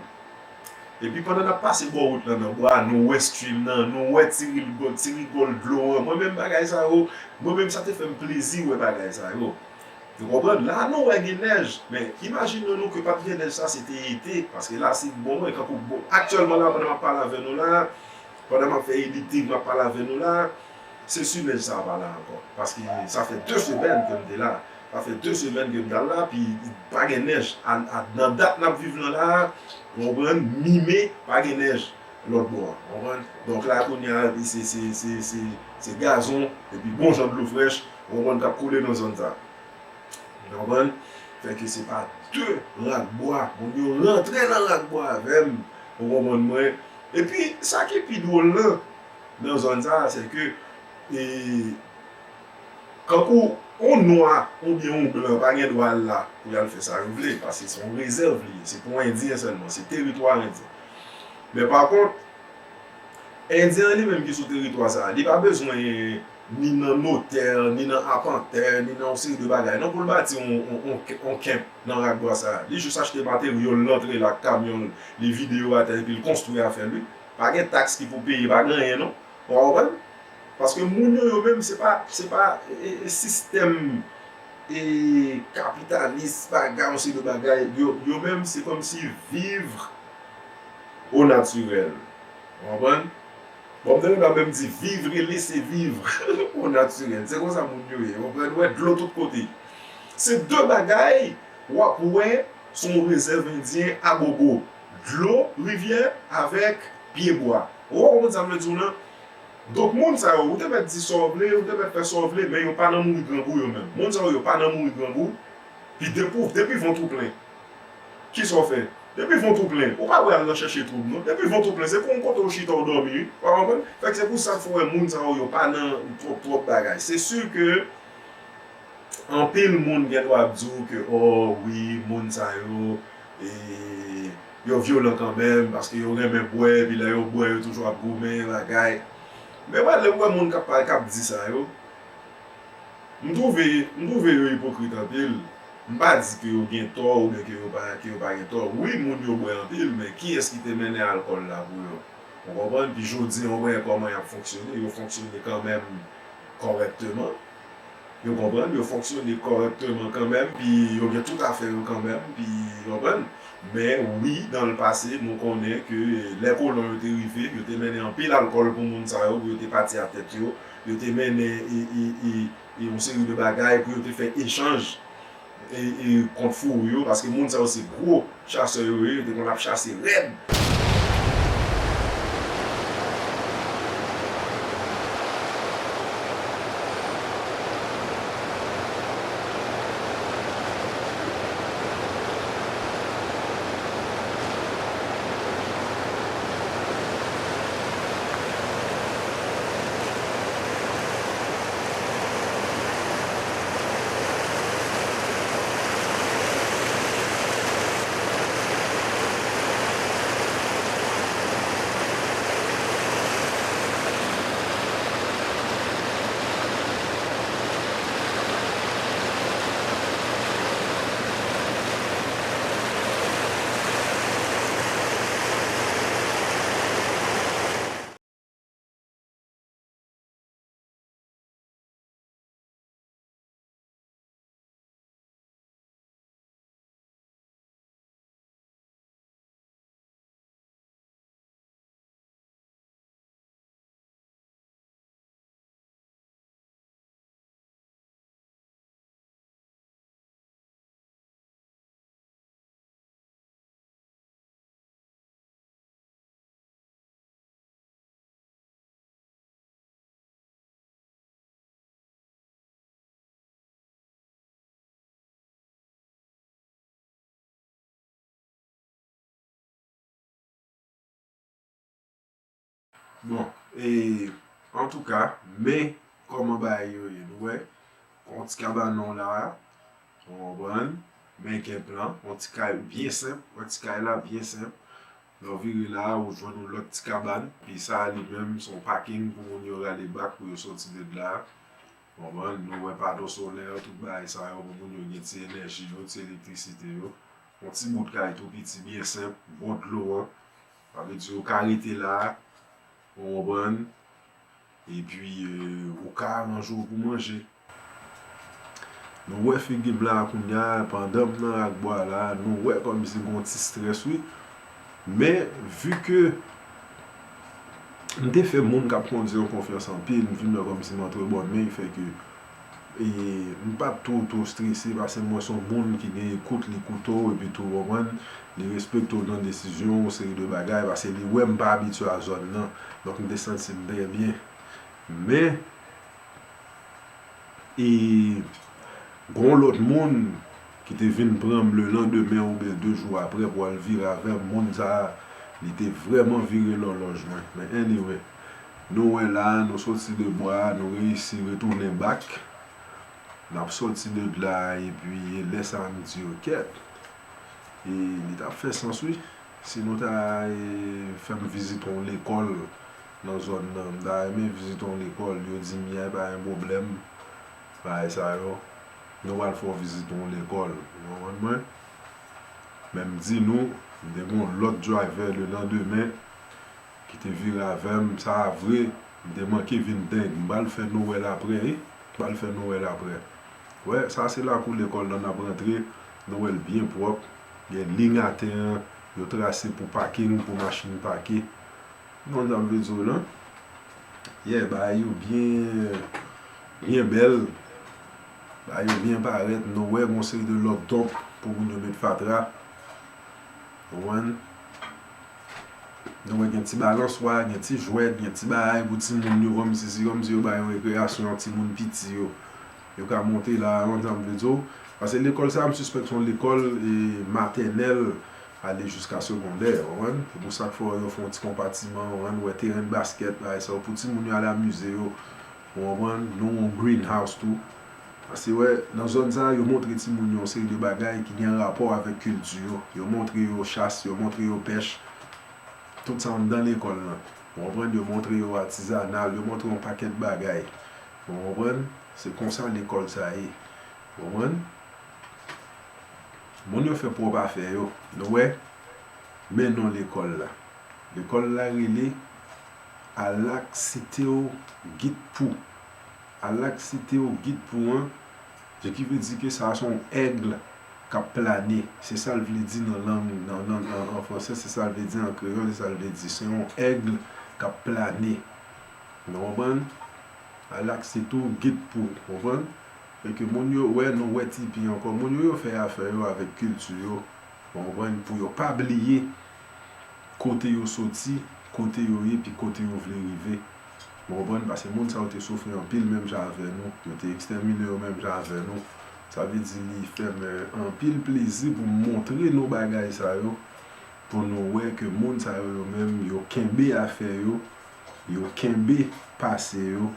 Epi pandan n ap pase bò wout lan nan bwa, nou wè stream nan, nou wè ti rigòl, ti rigòl dlo an. Mwen menm bagay sa yo, mwen menm sa te fè m plezi wè bagay sa yo. Ou konprann? La nou wè gen nèj, men imajine nou ke pa t gen nèj sa, se te ete, paske la se bon, mwen kankou bon. Aktyèlman la, pandan m ap pale avè nou la, pandan m ap fè editing, m ap pale avè nou la, se si nèj sa pa la ankò. Paske sa fè de semèn ke m te la. Sa fè de semèn ke m t al la, pi pa gen nèj. A, a, nan dat n ap viv lan la, ou konprann, mi me, pa gen nèj lòt bò a, ou konprann? Donk la, kounye a, se, se, se, se, se gazon, epi bon jan dlo frèch, ou konprann, k ap koule nan zòn sa. Ou konprann? Fè ke se pa de rakbwa. Moun yo rantre nan rakbwa avè m. Ou konprann mwen? Epi, sa ki pi dwòl lan, nan zòn sa, se ke, e, kankou yon nwa oubyen yon blan pa gen dwa al la pou y al fè sa yo vle, paske se yon rezèv li ye. Se pou Endyen sèlman. Se teritwa Endyen. Men pa kont, Endyen an li menm ki sou teritwa sa a, li pa bezwen ni nan notè, ni nan apantè, ni nan yon seri de bagay non pou l bati yon, yon, yon, yon kenp nan rakbwa sa a. Li jis achte materyo l, l antre la ak kamyon l, li vide yo atè epi l konstwi afè l, wi. Pa gen taks ki pou peye, pa gen anyen non. Ou konprann? Paske moun yo, yo menm, se pa, se pa, e, e, e, sistèm, e, kapitalis, bagay, yon seri de bagay. Yo, yo menm, se kòmsi viv Au naturel. Ou konprann? Bon, m te gentan menm di vivre, laisser vivre au naturel. Se konsa moun yo ye. Ou konprann? Ou wè dlo tout kote. Se de bagay w ap wè sou yon rezèv endyen a gogo. Dlo, rivyè, avèk pyebwa. Ou konprann sa m vle di w lan? Donk, moun sa yo, ou te mèt di sa w vle, ou te mèt fè sa w vle, men yo pa nan mouri grangou yo menm. Moun sa yo, yo pa nan mouri grangou. Pi depi, depi vant ou plen, kisa w fè? Depi vant ou plen, ou pa wè al nan chèche twoub non. Depi vant ou plen, se pou yon kote w chita w dòmi wi. Ou pa konprann? Fèk se pou sa k fè w wè moun sa yo, yo pa nan twòp twòp bagay. Se si ke anpil moun gen dwa ap di w ke, o wi, moun sa yo, e, yo vyolan kanmenm, paske yo renmen bwè, epi lè yo bwè, yo toujou ap goumen, bagay. Men wè, lè w wè moun k ap pale, k ap di sa yo, M twouve, m twouve yo ipokrit anpil. M pa di ke yo gen tò oubyen ke yo pa, ke yo pa gen tò. Wi, moun yo bwè anpil, men kiyès ki te mennen alkòl la pou yo? Ou konprann? Pi jodi a, ou wè kòman y ap fonksyone. Yo fonksyone kanmenm kòrèkteman. Ou konprann? Yo fonksyone kòrèkteman kanmenm, pi yo gen tout afè yo kanmenm, pi, ou konprann? Men wi, dans le passé, nou konnen ke lè kolon yo te rive, yo te mennen anpil alkòl pou moun sa yo, pou yo te pati a tèt yo, yo te mennen e, e, e, e yon seri de bagay pou yo te fè echanj e, e kont fouri yo, paske moun sa yo se gwo chasè yo ye, yo te konn ap chase rèd. Bon, e, antouka, men kòman bagay yo ye, nou wè, yon ti kabanon la, ou konprann, men gen plan, yon ti kay byen senp, yon ti kay la byen senp, lè w vire la, ou jwenn yon lòt ti kabann, pi sa a li menm, se yon paking pou moun yo rale bak pou yo soti de la, ou konprann, nou wè pano solè, tout bagay sa yo, pou moun yo gen ti enèji yo, ti elektrisite yo, yon ti bout kay tou piti, byen senp, bò dlo an, sa vle di ou ka rete la, ou konprann, epi, e, ou ka aranje w pou manje. Nou wè figi m la kounye a, pandan m nan rak bwa la, nou wè kòmsi gon ti strès wi. Men, vi ke m te fè moun k ap kondi yo konfyans anpil, m vin wè kòmsi m antre bòn men, fè ke, e, m pa t two, two strese, paske m wè se yon moun ki gen ekout, li koute w, epi tou, w konprann, li respekte w nan desizyon, yon seri de bagay, paske li wè m pa abitye a zòn nan. Donk, m te santi m trè byen. Men, e, gon lòt moun ki te vin pran m lelandemen oubyen de jou apre pou al vire avè m. Moun sa a, li te vrèman vire lòlòj mwen. Men anyway, nou wè la, nou soti de bwa, nou reyisi retounen bak. N ap soti de la, epi lè sa a m di yo kèt. E li t ap fè sans wi. Si nou ta, e, fè m vizite yon lekòl nan zòn nan, m ta renmen vizite yon lekòl, yo di m, "Yay, pa gen pwoblèm." Bagay sa yo, nou pral fè w vizite yon lekòl, ou konprann mwen? Men m di nou, m te gen yon lòt driver lelandemen ki te vire avè m, sa a vre, m te manke vin deng, m pral fè Nwèl apre, wi, m pral fè Nwèl apre. Wè, sa se lakou lekòl lan n ap rantre, nou wè l byen pwòp, gen liy atè an, Yo trase pou pakin, pou machin pake. Ou konprann sa m vle di w lan? Yeah, bagay yo byen, byen bèl. Bagay yo byen parèt. Nou wè gon seri de lòt donk pou moun yo met fatra. Ou konprann? Nou wè gen ti balanswa, gen ti jwèt, gen ti bagay pou timoun yo, kòmsi, si kòmsi yo bay yon rekreyasyon timoun piti yo. Yo ka monte la, ou konprann sa m vle di w. Paske lekòl sa a, m sispèk se yon lekòl, e, matènèl ale jiska segondè, ou konprann? Se pou sa k fè w wè yo fè yon ti konpatiman, ou konprann, ou wè teren de baskèt, bagay sa yo, pou timoun yo al amize yo, ou konprann? Nou yon greenhouse tou. Paske, wè, nan zòn sa a, yo montre timoun yo yon seri de bagay ki gen rapò avèk kilti yo. Yo montre yo chas, yo montre yo pèch. Tout sa anndan lekòl lan. Ou konprann? Yo montre yo atizanal, yo montre yon pakèt bagay. Ou konprann? Se konsa lekòl sa ye. Ou konprann? Moun yo fè pwòp afè yo. Nou wè, men non lekòl la. Lekòl la rele Alaksiteo Gitpou. Alaksiteo Gitpou an, se ki vle di ke sa a se yon èg k ap plane. Se sa l vle di nan lang, nan lang an, an fransè, se sa l vle di an kreyòl, se sa l vle di. Se yon èg k ap plane. Nou konprann? Alaksiteo Gitpou, konprann? E ke moun yo, wè, nou wè tipi ankò. Moun yo, yo fè afè yo avèk kilti yo, ou konprann? Pou yo pa bliye kote yo soti, kote yo ye, pi kote yo vle rive. Ou konprann? Paske moun sa yo te soufri anpil menm jan avè nou. Yo te ekstèmine yo menm jan avè nou. Sa vle di li fè m, eh, anpil plezi pou m montre nou bagay sa yo, pou nou wè ke moun sa yo, yo menm, yo kenbe afè yo, yo kenbe pase yo.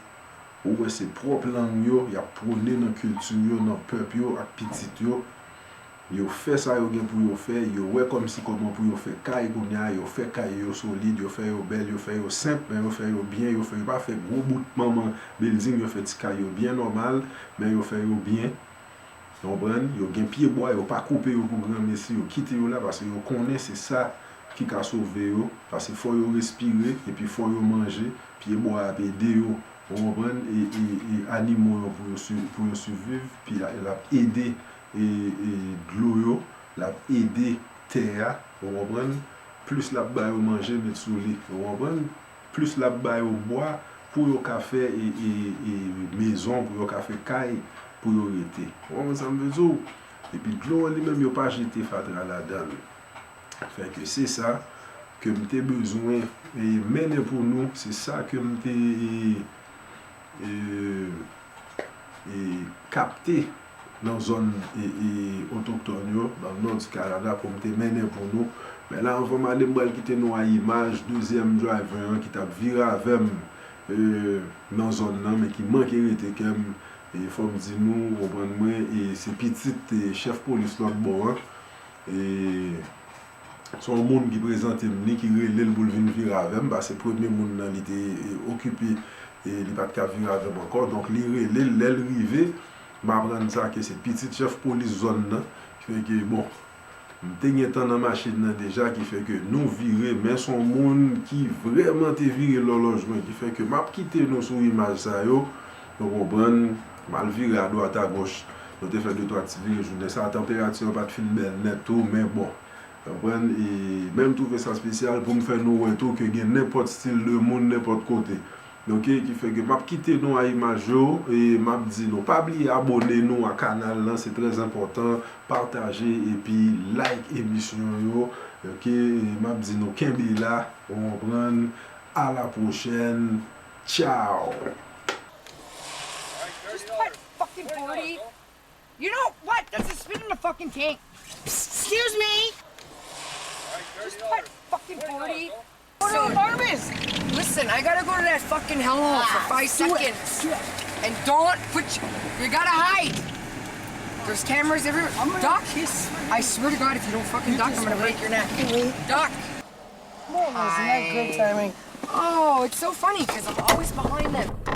Ou wè se pwòp lang yo, y ap pwone nan kilti yo, nan pèp yo ak pitit yo. Yo fè sa yo gen pou yo fè, yo wè kòmsi kòman pou yo fè kay kounye a, yo fè kay yo solid, yo fè yo bèl, yo fè yo senp, men yo fè yo byen, yo fè, yo pa fè gwo bout manman bilding, yo fè ti kay yo byen nòmal, men yo fè yo byen. Ou konprann? Yo gen pye bwa, yo pa koupe yo pou granmesi, yo kite yo la, paske yo konnen se sa ki ka sove yo, paske fò yo respire, epi fò yo manje, pye bwa ap ede yo, ou konprann? E, e, e animo yo pou yo swi-, pou yo siviv, pi a, l ap ede, e, e dlo yo, l ap ede tè a, ou konprann? Plis l ap ba yo manje, met sou li, ou konprann? Plis l ap ba yo bwa pou yo ka fè, e, e, e mezon, pou yo ka fè kay, pou yo rete. Ou konprann sa m vle di w? Epi dlo an li menm, yo pa jete fatra ladan l. Fè ke se sa ke m te bezwen, e, mennen pou nou, se sa ke m te, e, e, e, kapte nan zòn, e, e, otoktòn yo, nan nò di Kanada, pou m te mennen pou nou. Men la, anvan m ale, m pral kite nou a imaj dezyèm driver an ki t ap vire avè m, e, nan zòn nan, men ki manke rete kè m. E fò m di nou, ou konprann mwen, e se pitit, e, chèf polis lòt bò an. E se yon moun ki prezante m li, ki rele l pou l vin vire avè m, paske premye moun nan li te, e, okipe, e li pa t ka vire avè m ankò. Donk, li rele l, lè l rive, m aprann sa ke se pitit chèf polis zòn nan. Ki fè ke, bon, m te gentan nan machin nan deja, ki fè ke nou vire, men se yon moun ki vrèman te vire lòlòj mwen, ki fè ke m ap kite nou sou imaj sa yo, nou konprann, m al vire adwat agoch. Nou te fè de twa ti vire jounen sa a, tanperati an pa t fin bèl nèt tou, men bon. Konprann? E menm twouve sa espesyal pou m fè nou wè tou ke gen nenpòt stil de moun, nenpòt kote. Oke, ki fè ke m ap kite nou a imaj yo, e m ap di nou, pa bliye abòne nou a kanal lan, se trè enpòtan, pataje epi like emisyon yo, oke, e m ap di nou kenbe la, ou konprann, a la pwochèn, tchaw! Just put fucking forty. You know what? That's a spit in the fucking tank. Psst, excuse me. Just put fucking forty. Go to the pharmacist. Listen, I gotta go to that fucking hellhole for five seconds. And don't put your, you gotta hide. There's cameras everywhere. Doc, I swear to God, if you don't fucking duck, I'm gonna break your neck. Doc. That was not good timing. Oh, it's so funny because I'm always behind them.